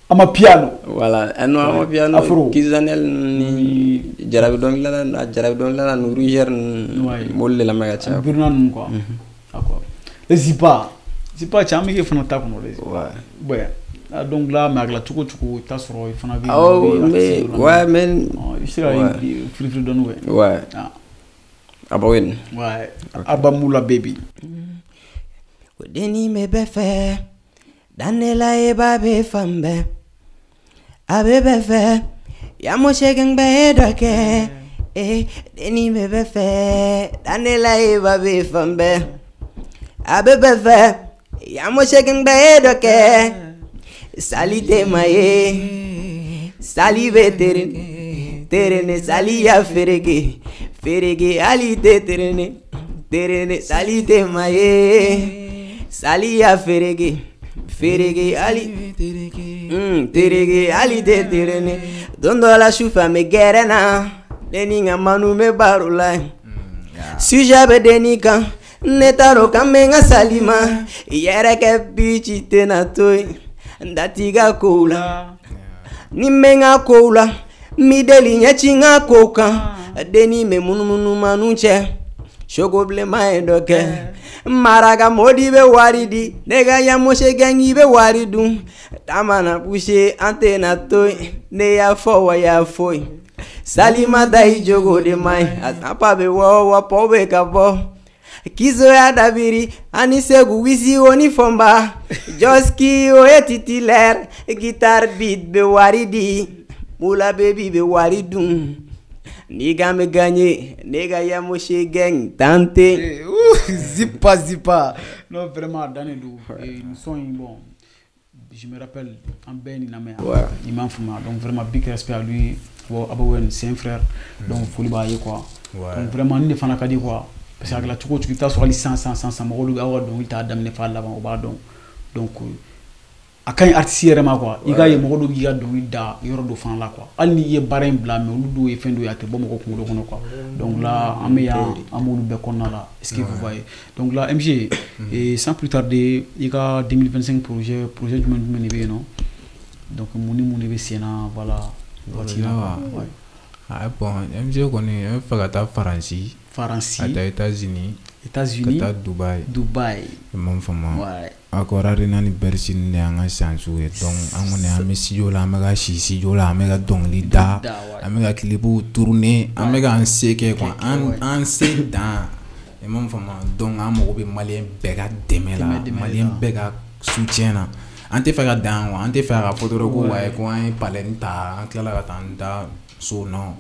Amapiano. Voilà, non amapiano. Afro. Kizanel ni jarabi dɔnkilidala ni Niger ni m'olu de lamɛn ka caya. Buruna ninnu quoi. D'accord. Les Zipa. Zipa cɛ an bɛ k'e fana ta kɔnɔ dɛ. Ouais. Ouais. Donc là, mais la tuko tuko ta sɔrɔ i fana bɛ. Awɔ mais ouais mais. I bɛ se ka firifiri dɔɔni ouais. Ouais. Abawin. Ouais. Abamula baby. O denni bɛ bɛɛ fɛ, danela ye ba bɛ fan bɛɛ. A bɛ bɛɛ fɛ, yamosekin bɛɛ ye dɔ kɛ. Eh, denni bɛ bɛɛ fɛ, danela ye ba bɛ fan bɛɛ. A bɛ bɛɛ fɛ, yamosekin bɛɛ ye dɔ kɛ. Sali tɛ ma ye, sali bɛ terene, terene sali ya fereke, fereke hali tɛ terene, terene sali tɛ ma ye, sali ya fereke, fereke hali tereke hali tɛ terene. Don dɔ la sufɛ an bɛ gɛrɛn na, ne ni n ka manu bɛ baro la, sujet bɛ denni kan, ne t'a dɔn k'an bɛ n ka sali ma, i yɛrɛ kɛ bici tɛna to yen. Ndatiga kow la, ni n bɛ n ka kow la, n b'i deli ɲɛci n ka kow kan. Denni bɛ munumunu manu cɛ, soko bilenman ye dɔ kɛ. Maraka modi bɛ wari di, ne ka yamose gɛngi bɛ wari dun. Tamana buse an tɛna to yen, ne y'a fɔ wa y'a fɔ yen. Salima ta i jogo de man ɲi, a sanpa bɛ wɔ wa pɔ bɛ ka bɔ. Kizoya dabiri ani Segu wisi o ni fɔnba. Joski o ye titulaire, guitare beat bɛ wari di, Mula baby bɛ wari dun. Ni ka bɛ gagner, ne ka Yamose gang tante. Zipa zipa. Non vraiment dannen don. Nin son in bon, je me rappelle an bɛɛ nin lamɛn. I m'a faamuya donc vraiment big respect à lui. Bon Abawen c'est un frère. Donc foli b'a ye quoi. Donc vraiment nin de fana ka di quoi. Parce que a kɛra cogo o cogo i bɛ taa sɔrɔ hali sisan sisan mɔgɔw bɛ aw ka dɔnkili t'a daminɛ f'a laban o b'a dɔn donc a ka ɲi artiste yɛrɛ ma quoi i k'a ye mɔgɔ dɔw b'i ka dɔnkili da yɔrɔ dɔ fana la quoi hali n'i ye baara in bila mais olu dɔw ye fɛn dɔw ye a tɛ bɔ mɔgɔ kunkolo kɔnɔ quoi donc là an bɛ yan an b'olu bɛɛ kɔnɔna la est-ce que vous voyez donc là MG et sans plus tarder i ka 2025 projet jumɛn de bɛ yen nɔ donc mun ni mun de bɛ sen na voilà waati la quoi. Ah bon MG kɔni n bɛ fɛ ka taa Faransi. Faransi. Ka taa États-Unis. États-Unis. Ka taa Dubaï. Dubaï. I m'a faamu. Ouais. Accor Arena ni Bercy de y'an ka chance ye donc an kɔni an bɛ studio la an bɛ ka si studio la an bɛ ka dɔnkili da an bɛ ka clipw tourner an bɛ k'an se kɛ quoi an se dan i m'a faamu donc an mago bɛ malien bɛɛ ka dɛmɛ la malien bɛɛ ka soutien na an tɛ fɛ ka dan quoi an tɛ fɛ ka fɔ dɔrɔn ko wayi ko an ye palais ta an tilala ka taa an da so non.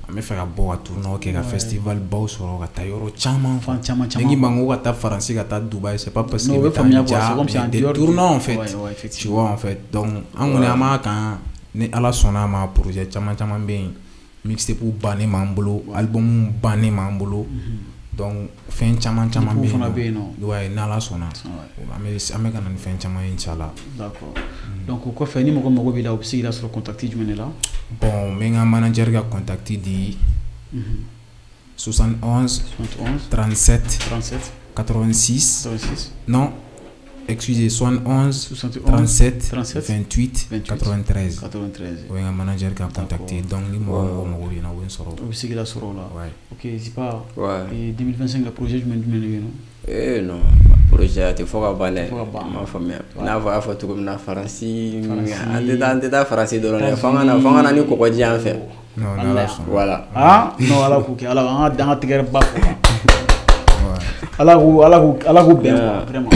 An bɛ fɛ ka bɔ ka tournée kɛ ka festival baw sɔrɔ ka taa yɔrɔ caman fan caman caman. Ni ma ko ka taa Faransi ka taa Dubaï, c'est pas parce que bɛ taa ja des tournées en fait, tu vois en fait. Donc an kɔni an b'a kan ni Ala sɔnna a ma projet caman caman bɛ yen, mixtape bannen b'an bolo, album bannen b'an bolo. Donc fɛn caman caman bɛ yen nɔ, ouais, n'Ala sɔnna an bɛ ka na ni fɛn caman ye inchallah. D'accord. Donc o kɔfɛ ni mɔgɔ mago b'i la, u bɛ se k'i lasɔrɔ contact jumɛn de la? Bon, n bɛ n ka manager ka contact di 71 37 37 86 86 non, excusez, 71 37 37 28 93 93. O ye n ka manager ka contact. Donc ni mɔgɔ mago bɛ n na, u bɛ n sɔrɔ. U bɛ se k'i lasɔrɔ o la. Ok, Zipa. Ouais. 2025 la projet jumɛn jumɛn de bɛ yen nɔ? Eh non, projet a tɛ fɔ ka ban dɛ. N m'a faamuya. N'a fɔ a y'a fɔ cogo min na Faransi, an tɛ taa Faransi dɔrɔn dɛ. F'an ka na ni kɔgɔji an fɛ. Non, n'Ala sɔnna. Voilà. Ah non, Ala k'o kɛ, Ala an ka tigɛrɛ ba fɔ. Ala k'u bɛn quoi, vraiment.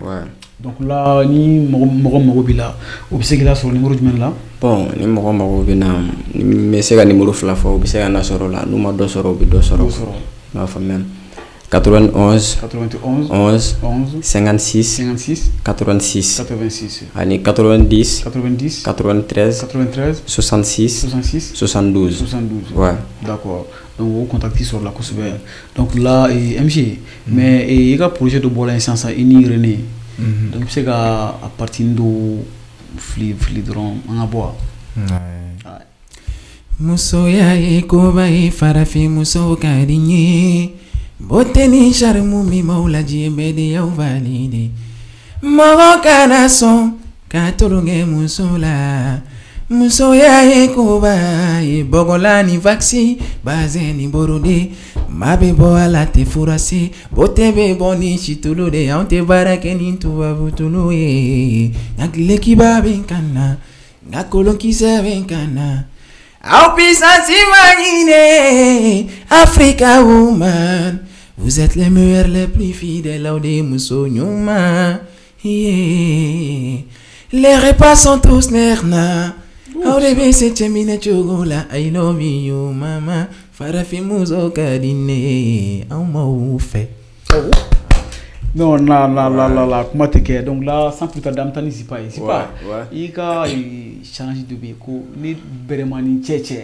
Ouais. Donc là, ni mɔgɔ mago b'i la, o bɛ se k'i lasɔrɔ numéro jumɛn la? Bon, ni mɔgɔ mago bɛ na, n bɛ se ka numéro 2 fɔ, u bɛ se ka na sɔrɔ o la. N'u ma dɔ sɔrɔ, u bɛ dɔ sɔrɔ. N b'a faamuya. 91 91 11 11 56 56 86 86 ani 90 90 93 93 66 66 72 72. Ouais. D'accord. Donc o contact sɔrɔ la kosɛbɛ. Donc là, MG, mais i ka projet dɔ bɔra yen sisan i ni René. Donc i bɛ se ka a partie dɔ fili fili dɔrɔn an ka bɔ wa? Musoya ye koba ye, farafin musow ka di n ye. Beauté ni charme min b'aw la, diɲɛ bɛɛ de y'aw valide. Mɔgɔ kana sɔn ka tolonkɛ muso la. Musoya ye koba ye, bɔgɔla ni vaccin, bazin ni borode. Maa bɛ bɔ a la tɛ furase, beauté bɛ bɔ ni situlu de, anw tɛ baara kɛ ni tubabu tulu ye. Nka tilekiba bɛ n kan na, nka kolonkisɛ bɛ n kan na. Aw puissance imaginée, Africa woman, vous êtes les meilleurs, les plus fidèles, aw de muso ɲuman. Yeah. Les repas sont tous nerna. Aw de bɛ se cɛ minɛ cogo la, I love you mama. Farafin muso ka di ne ye, anw m'aw fɛ. Non, la la la la la kuma tɛ kɛ. Donc là, sans plus tarder, an bɛ taa ni Zipa ye. Zipa, i ka challenge dɔ bɛ yen ko ne bɛrɛma cɛ cɛ.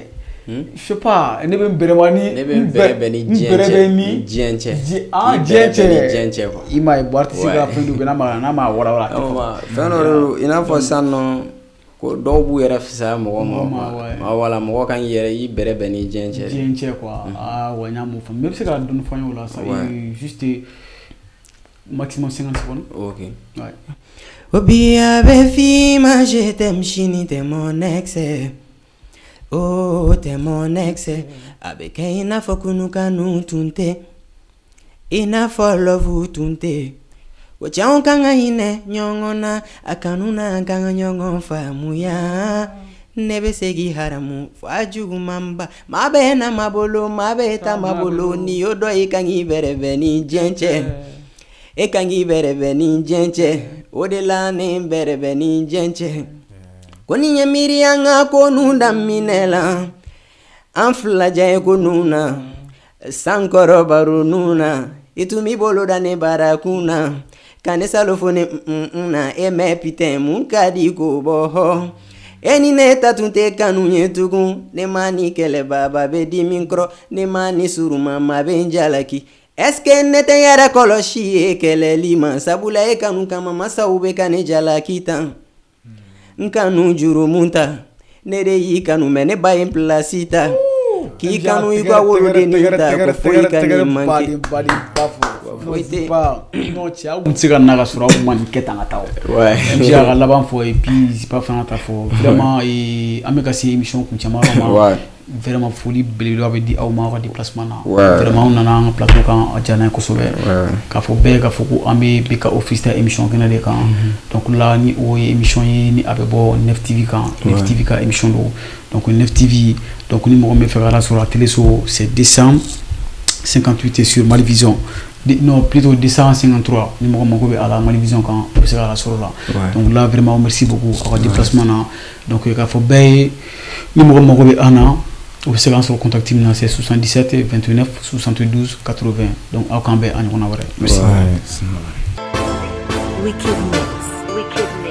Je sais pas, ne bɛ n bɛrɛma ni. Ne bɛ n bɛrɛbɛn ni diɲɛ cɛ. Ah, diɲɛ cɛ. Diɲɛ cɛ quoi. I m'a ye, bon, artiste ka fɛn dɔ bɛ yen, n'a ma walawala. Fɛn dɔ de don, i n'a fɔ sisan nɔ ko dɔw b'u yɛrɛ fisaya mɔgɔ ma. Wala mɔgɔ kan k'i yɛrɛ i bɛrɛbɛn ni diɲɛ cɛ. Diɲɛ cɛ quoi. Ah ouais, n y'a mun faamu. Mais i bɛ se ka dɔɔni fɔ an ye o la sa, juste maximum 50 secondes. Ok. Ouais. Obi a fima, je t'aime, chini, t'es mon ex. Oh, t'es mon ex. Avec ina fo kunu kanu tunte. Ina fo love tunte. Wacha kanga ine nyongona, akanuna kanga nyongon famuya. Nebe segi haramu, fajugu mamba. Mabe na mabolo, mabe ta mabolo, ni yodo ikangi berebe ni jenche. E kangi berebe ni jenche, o de la ne berebe ni jenche. Koni ye miiri an ka ko nu daminɛ la, an fila ja ye ko nu na, sankɔrɔ baro nu na, i tun b'i bolo da ne barakun na, ka ne salo fo ne na, e mɛ putain mun ka di k'o bɔ hɔ. E ni ne ta tun tɛ kanu ye tugun, ne ma ni kɛlɛbaba bɛ dimi kɔrɔ, ne ma ni surumama bɛ n jalaki. Est-ce que ne tɛ n yɛrɛ kɔlɔsi ye kɛlɛli ma, sabula e kanu kama masaw bɛ ka ne jalaki tan. N kanu jurumu ta, ne de y'i kanu mɛ ne ba ye n pilasi ta. K'i kanu i ka wolodennin ta, ko foyi ka ne manqué. Foyi tɛ. Non, cɛ, aw tun tɛ se ka na ka sɔrɔ aw ma nin kɛ tan ka taa o. MG y'a ka laban fɔ et puis Zipa fana ta fɔ. Vraiment, an bɛ ka se émission kuncɛma yɔrɔ ma. Vraiment, foli belebeleba bɛ di aw ma aw ka déplacement na. Vraiment, aw nana an ka plateau kan, a diyara n ye kosɛbɛ. K'a fɔ bɛɛ k'a fɔ ko an bɛ BKO Freestyle émission kɛnɛ de kan. Donc là, ni o ye émission ye ni a bɛ bɔ 9 TV kan. 9 TV ka émission don. Donc 9 TV, donc ni mɔgɔ min bɛ fɛ ka lasɔrɔ a téléso, c'est 258 sur Malivision. Non, plutôt 253. Ni mɔgɔ mako bɛ a la Malivision kan, o bɛ se ka lasɔrɔ la. Donc là, vraiment, merci beaucoup aw ka déplacement na. Donc k'a fɔ bɛɛ ye ni mɔgɔ mako bɛ an na, U bɛ se k'an sɔrɔ contact min na, c'est 77 29 72 80. Donc aw k'an bɛn a ɲɔgɔnna wɛrɛ. Merci. Ouais. Wicked Mix. Wicked Mix.